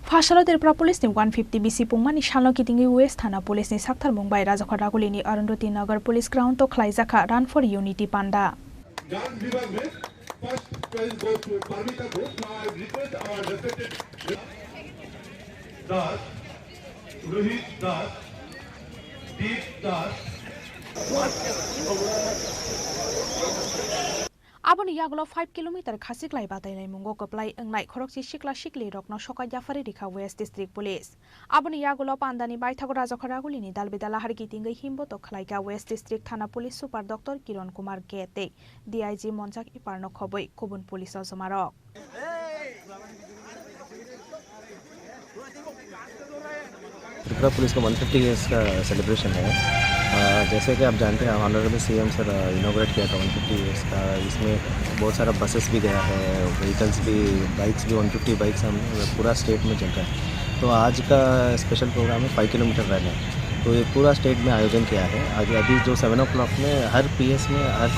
Phasalo Tripura Police ni one fifty B C pungmani salno kitingwi West Thana Police ni sakthar mung bai Rajakhor Raguli ni Arundhati Nagar Police Ground o khlaijakha Run for Unity panda. Dance vibhag mein first prize goes to Parmita Ghosh. Now I request our respected Das, Rohit Das, Deep Das. Aboni yagulo five kilometer khasiklai batailaimungo kwplai wngnai khorokchi sikla siklirokno sokai yaphari rikha West District Police. Aboni yagulo pandani baithago Rajakhor Ragulini dalbidala hari kitingwi himbotok khlaikha West District Thana Police Super Doctor Kiron Kumar K tei D I G Monjak Iparno khobwi kubun police ojomarok. Tripura police का one fifty years का celebration है। अ, जैसे कि आप जानते हैं, honourable CM sir, अ, इनॉग्रेट किया था वन फिफ्टी ईयर्स का। इसमें बहुत सारा बसेस भी गया है, व्हीकल्स भी, बाइक्स भी, वन फिफ्टी बाइक्स हम पूरा स्टेट में चल रहा है। तो आज का स्पेशल प्रोग्राम है फ़ाइव किलोमीटर रन है। तो ये पूरा स्टेट में आयोजन किया है। आज अभी जो सेवन ओ क्लॉक में हर पीएस में, हर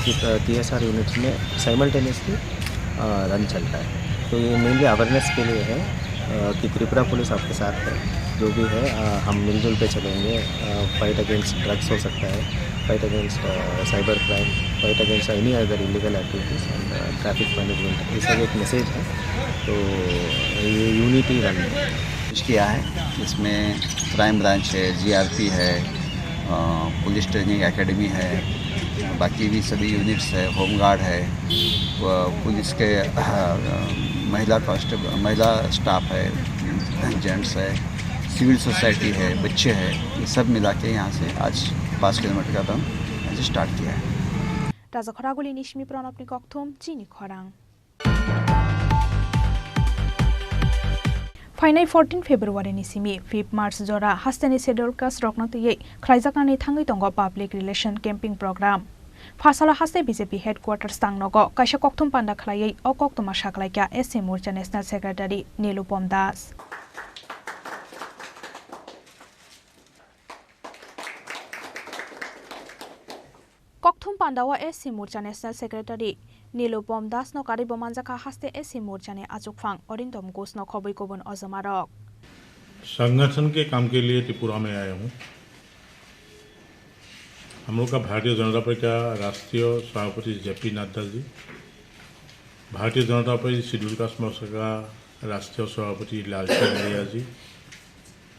टीएसआर यूनिट्स में साइमल्टेनियसली अ, रन चल रहा है। तो ये मेनली अवेयरनेस के लिए है, अ, कि त्रिपुरा पुलिस आपके साथ है, जो भी है, अ, हम मिलजुल के चलेंगे। अ, fight against drugs हो सकता है, fight against, a, cyber crime, fight against any other illegal activities and, a, traffic management, ये सब एक मैसेज है। तो ये यूनिटी रन किया है, इसमें क्राइम ब्रांच है, जीआरपी है, अ, पुलिस ट्रेनिंग एकेडमी है, बाकी भी सभी यूनिट्स है, होमगार्ड है, व-, पुलिस के, अ, महिला कांस्टेबल, महिला स्टाफ है, जेंट्स है, सिविल सोसाइटी है, बच्चे हैं, ये सब मिला के यहाँ से आज पाँच किलोमीटर का रन आज स्टार्ट किया है। Rajakhor Ragulini simi Pranobni kokthum chini khorang. Phainai fourteen February ni simi fifth March jora hasteni schedule caste rokno twiwi khlaijaknani thangwi tongo public relation camping program. Phasalo haste B J P headquarters tangnogo kaisa kokthum panda khlaiwi o koktwma saklaikha S C Morcha National Secretary Nilupam Das. Kokthum pandao S C Morcha National Secretary Nilupam Das no karwi bo manjakha haste S C Morcha ni achukphang Arindam Ghosh no khobwi kubun ojomarok. संगठन के काम के लिए त्रिपुरा में आया हूँ। हम लोग का भारतीय जनता पार्टी का राष्ट्रीय सभापति जेपी नड्डा जी, भारतीय जनता पार्टी शेड्यूल कास्ट मोर्चा का राष्ट्रीय सभापति लालचंद आर्या जी,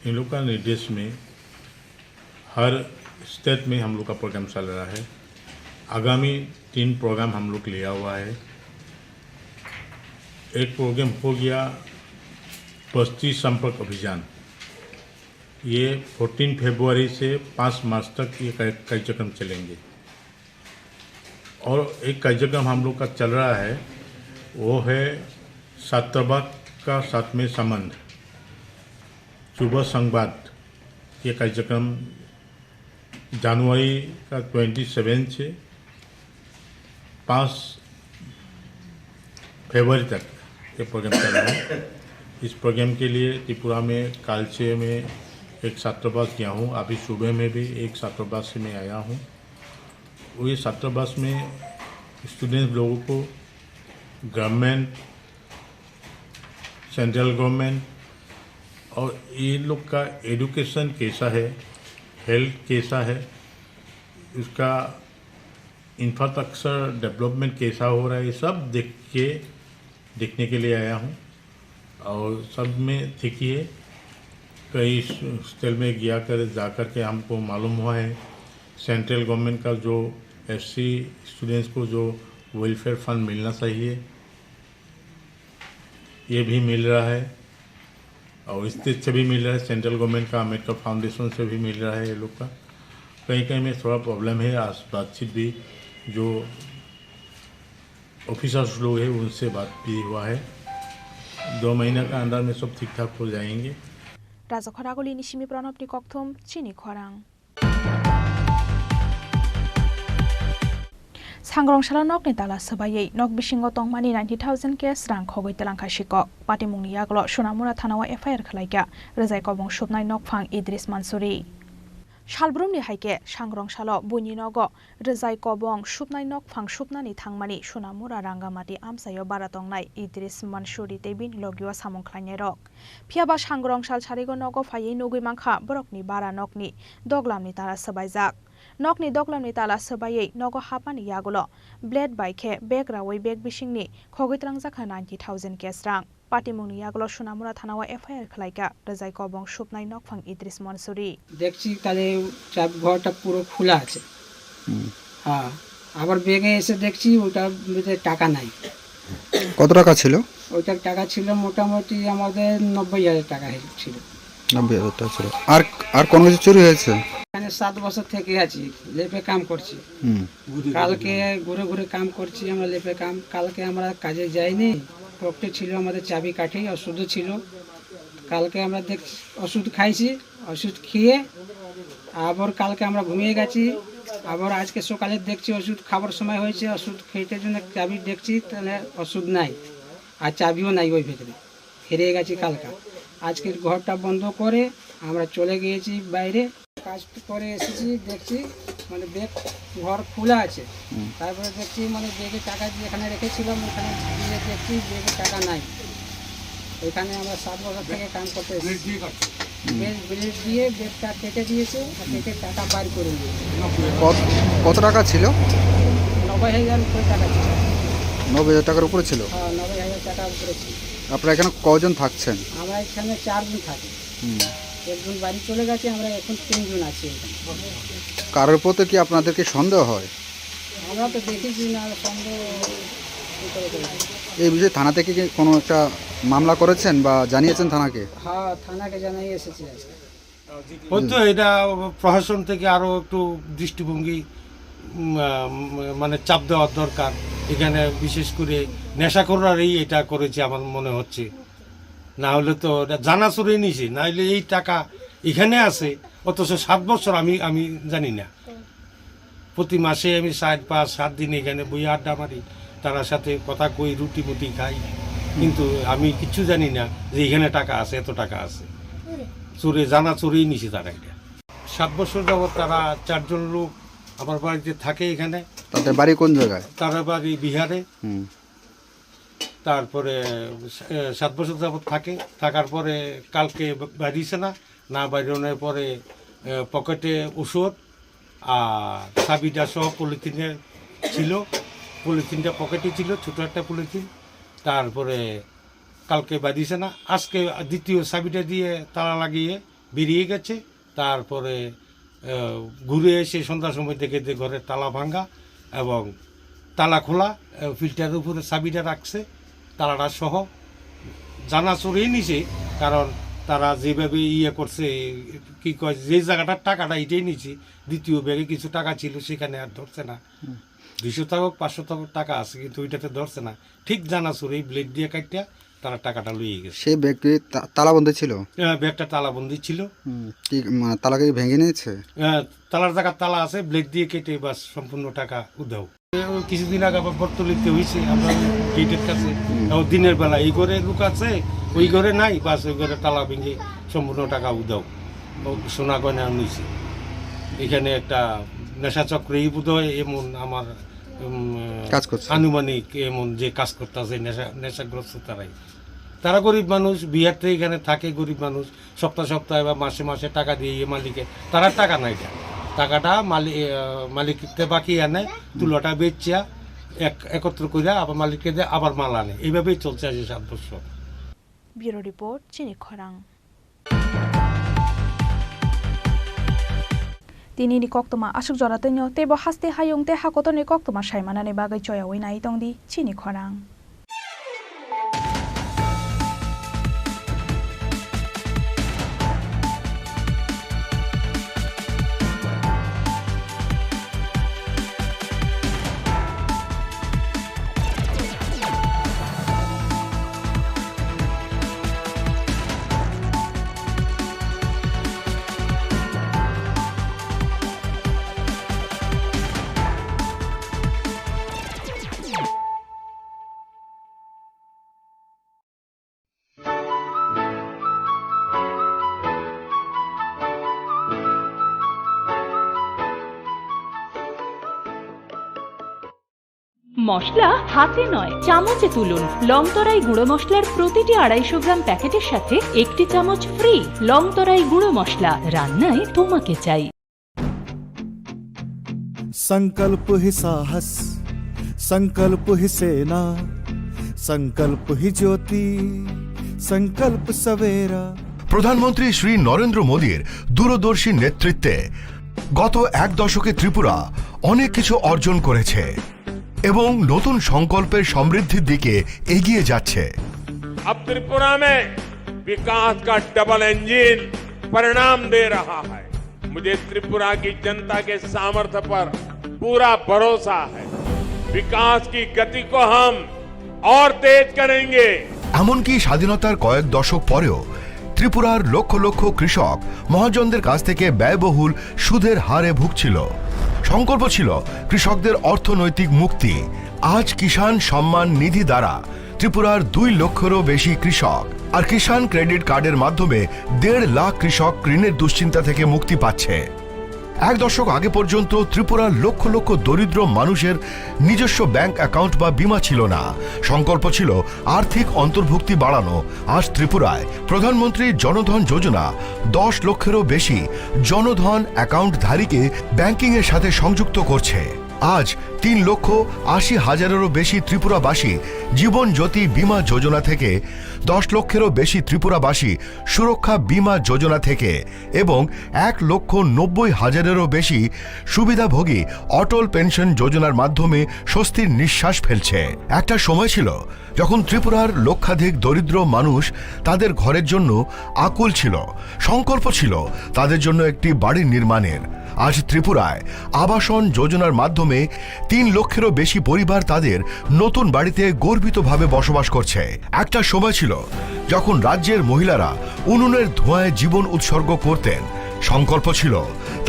इन लोग का निर्देश में हर स्टेट में हम लोग का प्रोग्राम चल रहा है। आगामी तीन प्रोग्राम हम लोग लिया हुआ है। एक प्रोग्राम हो गया बस्ती संपर्क अभियान, ये फोर्टीन फरवरी से पाँच मार्च तक ये कार्य-, कार्यक्रम चलेंगे। और एक कार्यक्रम हम लोग का चल रहा है, वो है छात्रावास का साथ में संबंध, युवा संवाद। ये कार्यक्रम जनवरी का ट्वेंटी सेवन से पाँच फरवरी तक ये प्रोग्राम चल रहा है। इस प्रोग्राम के लिए त्रिपुरा में कालचे में एक छात्रावास गया हूँ, अभी सुबह में भी एक छात्रावास से मैं आया हूँ। वो ये छात्रावास में स्टूडेंट लोगों को गवर्नमेंट, सेंट्रल गवर्नमेंट और ये लोग का एजुकेशन कैसा है, हेल्थ कैसा है, उसका इंफ्रास्ट्रक्चर डेवलपमेंट कैसा हो रहा है, ये सब देख के, देखने के लिए आया हूँ। और सब में ठीक ही है। कई स्टेट में गया कर, जा कर के हमको मालूम हुआ है, सेंट्रल गवर्नमेंट का जो एससी स्टूडेंट्स को जो वेलफेयर फंड मिलना चाहिए, ये भी मिल रहा है। और स्टेट से भी मिल रहा है, सेंट्रल गवर्नमेंट का, अम्बेडकर फाउंडेशन से भी मिल रहा है ये लोग का। कहीं कहीं में थोड़ा प्रॉब्लम है, आज बातचीत भी जो ऑफिसर्स लोग हैं उनसे बात भी हुआ है। दो महीना का अंदर में सब ठीक ठाक हो जाएंगे। Rajakhor Ragulini simi Pranobni kokthum chini khorang. Sangrongsalo nokni tala swbaiwi nok bisingo tongmani ninety thousand cash rang khogwi twlangkha sikok. Patimungni yagulo Sonamura thanao F I R khwlaikha Rwjai Kobong Supnai Nokphang Idris Mansuri. Salbrumni hai khe Sangrongsalo buini nogo Rwjai Kobong Supnai Nokphang supnani thangmani Sonamura Rangamati amchaio bara tongnai Idris Mansuri tei bini logio samung khlainairok. Phiyaba Sangrongsal sarigo nogo phaiwi nugwi mankha borokni bara nokni doglamni tala swbaijak. Nokni doglamni tala swbaiwi nogo hapmani yagulo blade bai khe bag raui bag bisingni khogwi twlangjakha ninety thousand cash rang. Patimungni yagulo Sonamura thanao F I R khwlaikha Rwjai Kobong Supnai Nokphang Idris Mansuri. দেখছি তাহলে চাবি ঘরটা পুরো খোলা আছে। হুম। হ্যাঁ, আবার ব্যাগে এসে দেখছি ওটার মধ্যে টাকা নাই। কত টাকা ছিল? ওইটার টাকা ছিল মোটামুটি আমাদের নব্বই হাজার টাকা হে-, ছিল। নব্বই হাজার টাকা ছিল। আর, আর কোনো কিছু চুরি হয়েছে? এখানে সাত বছর থেকে আছি, লেপে কাম করছি। হুম। কালকে ঘুরে ঘুরে কাম করছি আমরা, লেপে কাম। কালকে আমরা কাজে যাইনি, পকেটে ছিল আমাদের চাবিকাঠি, ওষুধও ছিল। কালকে আমরা দেখছি, ওষুধ খাইছি, ওষুধ খেয়ে আবার কালকে আমরা ঘুমিয়ে গেছি। আবার আজকে সকালে দেখছি ওষুধ খাবার সময় হয়েছে, ওষুধ খেতে জন্য চাবি দেখছি, তাহলে ওষুধ নাই, আর চাবিও নাই ওই ভেতরে। হেরিয়ে গেছি কালকা। আজকের ঘরটা বন্ধ করে আমরা চলে গিয়েছি বাইরে। কাজ করে এসেছি, দেখছি মানে ব্যাগ, ঘর খোলা আছে। হুম। তারপরে দেখছি মানে ব্যাগে টাকা যেখানে রেখেছিলাম ওখানে গিয়ে দেখছি ব্যাগে টাকা নাই। এখানে আমরা সাত বছর থেকে কাম করতে এসেছি। হুম। ব্যাগ, ব্লেড দিয়ে ব্যাগটা কেটে দিয়েছে, আর কেটে টাকা বার করে নিয়েছে। কত, কত টাকা ছিল? নব্বই হাজার উপরে টাকা ছিল। নব্বই হাজার টাকার উপরে ছিল? হ্যাঁ, নব্বই হাজার টাকার উপরে ছিল। আপনারা এখানে কজন থাকছেন? আমরা এখানে চারজন থাকি। হুম। একজন বাড়ি চলে গেছে, আমরা এখন তিনজন আছি এখানে। কারোর প্রতি কি আপনাদের কি সন্দেহ হয়? আমরা তো দেখেছি না, সন্দেহ কি করে করবো? এই বিষয়ে থানা থেকে কি কোনো একটা মামলা করেছেন বা জানিয়েছেন থানাকে? হ্যাঁ, থানাকে জানাই এসেছি আজকে। হয়তো এটা প্রশাসন থেকে আরো একটু দৃষ্টিভঙ্গি, উম, আহ, উম, মানে চাপ দেওয়ার দরকার। এখানে বিশেষ করে নেশাখোররাই এটা করেছে আমার মনে হচ্ছে। না হলে তো এটা জানা চুরেই নিছে, না হলে এই টাকা এখানে আছে, অথচ সাত বছর আমি, আমি জানি না। প্রতি মাসে আমি চার, পাঁচ, সাত দিন এখানে বই আড্ডা মারি, তার সাথে কথা কই, রুটি মুটি খাই, কিন্তু আমি কিচ্ছু জানি না যে এখানে টাকা আছে, এত টাকা আছে। চুরে, জানা চুরেই নিছে তারা এটা। সাত বছর যাবত তারা চারজন লোক আমার বাড়িতে থাকে এখানে। তাদের বাড়ি কোন জায়গায়? তারা বাড়ি বিহারে। হুম। তারপরে, এ, সাত বছর যাবত থাকে, থাকার পরে কালকে বা-, বাইরেছে না, না বাইরানোর পরে, এ, পকেটে ওষুধ আর চাবিটা সহ পলিথিনে ছিল, পলিথিনটা পকেটে ছিল, ছোট একটা পলিথিন। তারপরে কালকে বাইরেছে না, আজকে দ্বিতীয় চাবিটা দিয়ে তালা লাগিয়ে বেরিয়ে গেছে। তারপরে, আহ, ঘুরে এসে সন্ধ্যার সময় দেখে যে ঘরের তালা ভাঙা এবং তালা খোলা, আহ, ফিল্টারের উপরে চাবিটা রাখছে, তালাটা সহ। জানা চুরেই নিছে, কারণ তারা যেভাবে ইয়ে করছে, কি কয়, যে জায়গাটার টাকাটা এটাই নিছে, দ্বিতীয় ব্যাগে কিছু টাকা ছিল, সেখানে আর ধরছে না। হুম। দুইশো টাকা হোক, পাঁচশো টাকা হোক টাকা আছে, কিন্তু ওইটাতে ধরছে না। ঠিক জানা চুরেই ব্লেড দিয়ে কাটটা তারা টাকাটা লইয়ে গেছে। সেই ব্যাগটি তা-, তালাবন্ধ ছিল? হ্যাঁ, ব্যাগটা তালাবন্ধ ছিল। হুম, কি, মানে, তালা কি ভেঙে নিয়েছে? হ্যাঁ, তালার জায়গা তালা আছে, ব্লেড দিয়ে কেটে বাস সম্পূর্ণ টাকা উধাও। এ, ওই কিছুদিন আগে আবার বটতলিতে হয়েছে, আমরা গেটের কাছে। হুম। ও দিনের বেলা এই ঘরে লোক আছে, ওই ঘরে নাই, বাস ওই ঘরে তালা ভেঙে সম্পূর্ণ টাকা উধাও। ও সোনা গয়না নিছে। এখানে একটা নেশা চক্রই বোধহয় এমন আমার, উম, কাজ করছে। আনুমানিক এমন যে কাজ করতেছে নেশা, নেশাগ্রস্ত তারাই। তারা গরিব মানুষ, বিহার থেকে এখানে থাকে গরিব মানুষ, সপ্তাহ সপ্তাহে বা মাসে মাসে টাকা দিয়ে ইয়ে মালিকে, তারা টাকা নাই দেয়। টাকাটা মালি-, আহ, মালিককে বাকি আনে, তুলাটা বেচিয়া এক-, একত্র করে আবার মালিককে দেয়, আবার মাল আনে। এইভাবেই চলছে আজ সাত বছর। Bureau Report, Chini Khorang. Tini ni koktwma aswk jora twino, teibo haste hayung tei hakotor ni koktwma sai manani bagwi choyawi nai tongdi Chini Khorang. মশলা হাতে নয়, চামচে তুলুন। লং তরাই গুঁড়ো মশলার প্রতিটি আড়াইশো গ্রাম প্যাকেটের সাথে একটি চামচ ফ্রি। লং তরাই গুঁড়ো মশলা, রান্নায় তোমাকে চাই। संकल्प ही साहस, संकल्प ही सेना, संकल्प ही ज्योति, संकल्प सवेरा। প্রধানমন্ত্রী শ্রী নরেন্দ্র মোদীর দূরদর্শী নেতৃত্বে গত এক দশকে ত্রিপুরা অনেক কিছু অর্জন করেছে এবং নতুন সংকল্পের সমৃদ্ধির দিকে এগিয়ে যাচ্ছে। अब त्रिपुरा में विकास का डबल इंजन परिणाम दे रहा है। मुझे त्रिपुरा की जनता के सामर्थ्य पर पूरा भरोसा है। विकास की गति को हम और तेज करेंगे। এমনকি স্বাধীনতার কয়েক দশক পরেও ত্রিপুরার লক্ষ লক্ষ কৃষক মহাজনদের কাছ থেকে ব্যয়বহুল সুদের হারে ভুগছিল। সংকল্প ছিল কৃষকদের অর্থনৈতিক মুক্তি। আজ কিষাণ সম্মান নিধি দ্বারা ত্রিপুরার দুই লক্ষেরও বেশি কৃষক আর কিষাণ ক্রেডিট কার্ডের মাধ্যমে দেড় লাখ কৃষক ঋণের দুশ্চিন্তা থেকে মুক্তি পাচ্ছে। এক দশক আগে পর্যন্ত ত্রিপুরার লক্ষ লক্ষ দরিদ্র মানুষের নিজস্ব ব্যাংক অ্যাকাউন্ট বা বীমা ছিল না। সংকল্প ছিল আর্থিক অন্তর্ভুক্তি বাড়ানো। আজ ত্রিপুরায় প্রধানমন্ত্রী জনধন যোজনা দশ লক্ষেরও বেশি জনধন অ্যাকাউন্টধারীকে ব্যাংকিংয়ের সাথে সংযুক্ত করছে। আজ তিন লক্ষ আশি হাজারেরও বেশি ত্রিপুরাবাসী জীবন জ্যোতি বীমা যোজনা থেকে, দশ লক্ষেরও বেশি ত্রিপুরাবাসী সুরক্ষা বীমা যোজনা থেকে এবং এক লক্ষ নব্বই হাজারেরও বেশি সুবিধাভোগী অটল পেনশন যোজনার মাধ্যমে স্বস্তির নিঃশ্বাস ফেলছে। একটা সময় ছিল যখন ত্রিপুরার লক্ষাধিক দরিদ্র মানুষ তাদের ঘরের জন্য আকুল ছিল, সংকল্প ছিল তাদের জন্য একটি বাড়ি নির্মাণের। আজ ত্রিপুরায় আবাসন যোজনার মাধ্যমে তিন লক্ষেরও বেশি পরিবার তাদের নতুন বাড়িতে গর্বিতভাবে বসবাস করছে। একটা সময় ছিল যখন রাজ্যের মহিলারা উনুনের ধোঁয়ায় জীবন উৎসর্গ করতেন। সংকল্প ছিল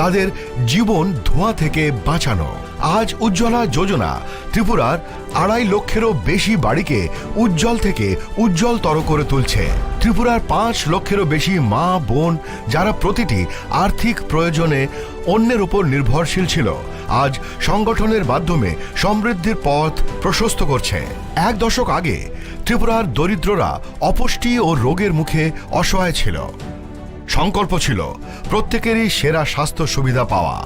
তাদের জীবন ধোঁয়া থেকে বাঁচানো। আজ উজ্জ্বলা যোজনা ত্রিপুরার আড়াই লক্ষেরও বেশি বাড়িকে উজ্জ্বল থেকে উজ্জ্বলতর করে তুলছে। ত্রিপুরার পাঁচ লক্ষেরও বেশি মা বোন, যারা প্রতিটি আর্থিক প্রয়োজনে অন্যের উপর নির্ভরশীল ছিল, আজ সংগঠনের মাধ্যমে সমৃদ্ধির পথ প্রশস্ত করছে। এক দশক আগে ত্রিপুরার দরিদ্ররা অপুষ্টি ও রোগের মুখে অসহায় ছিল। সংকল্প ছিল প্রত্যেকেরই সেরা স্বাস্থ্য সুবিধা পাওয়া।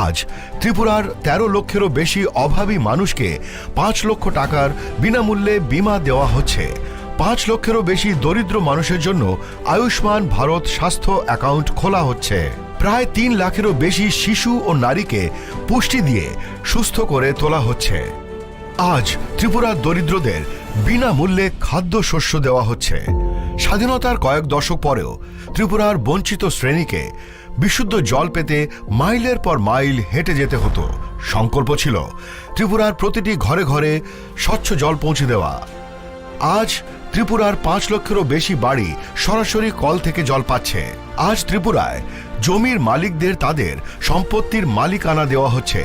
আজ ত্রিপুরার তেরো লক্ষেরও বেশি অভাবী মানুষকে পাঁচ লক্ষ টাকার বিনামূল্যে বীমা দেওয়া হচ্ছে। পাঁচ লক্ষেরও বেশি দরিদ্র মানুষের জন্য আয়ুষ্মান ভারত স্বাস্থ্য অ্যাকাউন্ট খোলা হচ্ছে। প্রায় তিন লাখেরও বেশি শিশু ও নারীকে পুষ্টি দিয়ে সুস্থ করে তোলা হচ্ছে। আজ ত্রিপুরার দরিদ্রদের বিনামূল্যে খাদ্যশস্য দেওয়া হচ্ছে। স্বাধীনতার কয়েক দশক পরেও ত্রিপুরার বঞ্চিত শ্রেণীকে বিশুদ্ধ জল পেতে মাইলের পর মাইল হেঁটে যেতে হতো। সংকল্প ছিল ত্রিপুরার প্রতিটি ঘরে ঘরে স্বচ্ছ জল পৌঁছে দেওয়া। আজ ত্রিপুরার পাঁচ লক্ষেরও বেশি বাড়ি সরাসরি কল থেকে জল পাচ্ছে। আজ ত্রিপুরায় জমির মালিকদের তাদের সম্পত্তির মালিকানা দেওয়া হচ্ছে।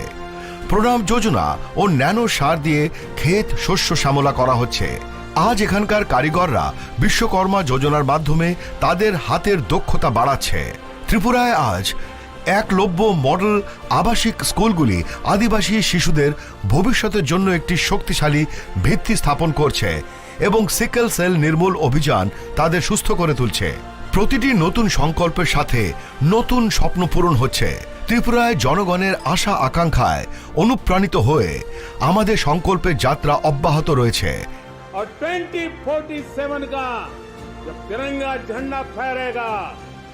প্রণাম যোজনা ও ন্যানো সার দিয়ে ক্ষেত শস্য শ্যামলা করা হচ্ছে। আজ এখানকার কারিগররা বিশ্বকর্মা যোজনার মাধ্যমে তাদের হাতের দক্ষতা বাড়াচ্ছে। ত্রিপুরায় আজ একলব্য মডেল আবাসিক স্কুলগুলি আদিবাসী শিশুদের ভবিষ্যতের জন্য একটি শক্তিশালী ভিত্তি স্থাপন করছে এবং সিকেল সেল নির্মূল অভিযান তাদের সুস্থ করে তুলছে। প্রতিটি নতুন সংকল্পের সাথে নতুন স্বপ্ন পূরণ হচ্ছে। ত্রিপুরায় জনগণের আশা আকাঙ্ক্ষায় অনুপ্রাণিত হয়ে আমাদের সংকল্পের যাত্রা অব্যাহত রয়েছে। और ट्वेंटी फ़ोर्टी सेवन का जब तिरंगा झंडा फहरेगा,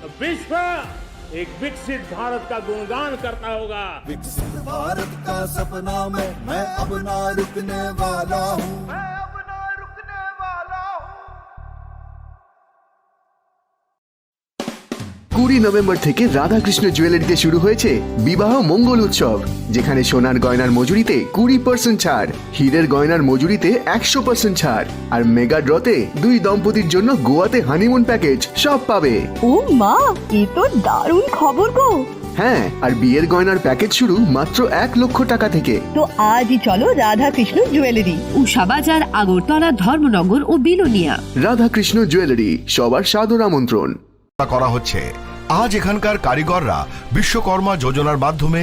तो विश्व एक विकसित भारत का गुणगान करता होगा। विकसित भारत का सपना में मैं अब ना रुकने वाला हूँ। কুড়ি নভেম্বর থেকে রাধাকৃষ্ণ জুয়েলারিতে শুরু হয়েছে বিবাহ মঙ্গল উৎসব, যেখানে সোনার গয়নার মজুরিতে কুড়ি পার্সেন্ট ছাড়, হীরের গয়নার মজুরিতে একশো পার্সেন্ট ছাড়, আর মেগা ড্রতে দুই দম্পতির জন্য গোয়াতে হানিমুন প্যাকেজ, সব পাবে। ও মা, এ তো দারুণ খবর গো। হ্যাঁ, আর বিয়ের গয়নার প্যাকেজ শুরু মাত্র এক লক্ষ টাকা থেকে। তো আজই চলো রাধাকৃষ্ণ জুয়েলারি। উষা বাজার, আগরতলা, ধর্মনগর ও বিলোনিয়া। রাধাকৃষ্ণ জুয়েলারি, সবার সাদর আমন্ত্রণ। করা হচ্ছে। আজ এখানকার কারিগররা বিশ্বকর্মা যোজনার মাধ্যমে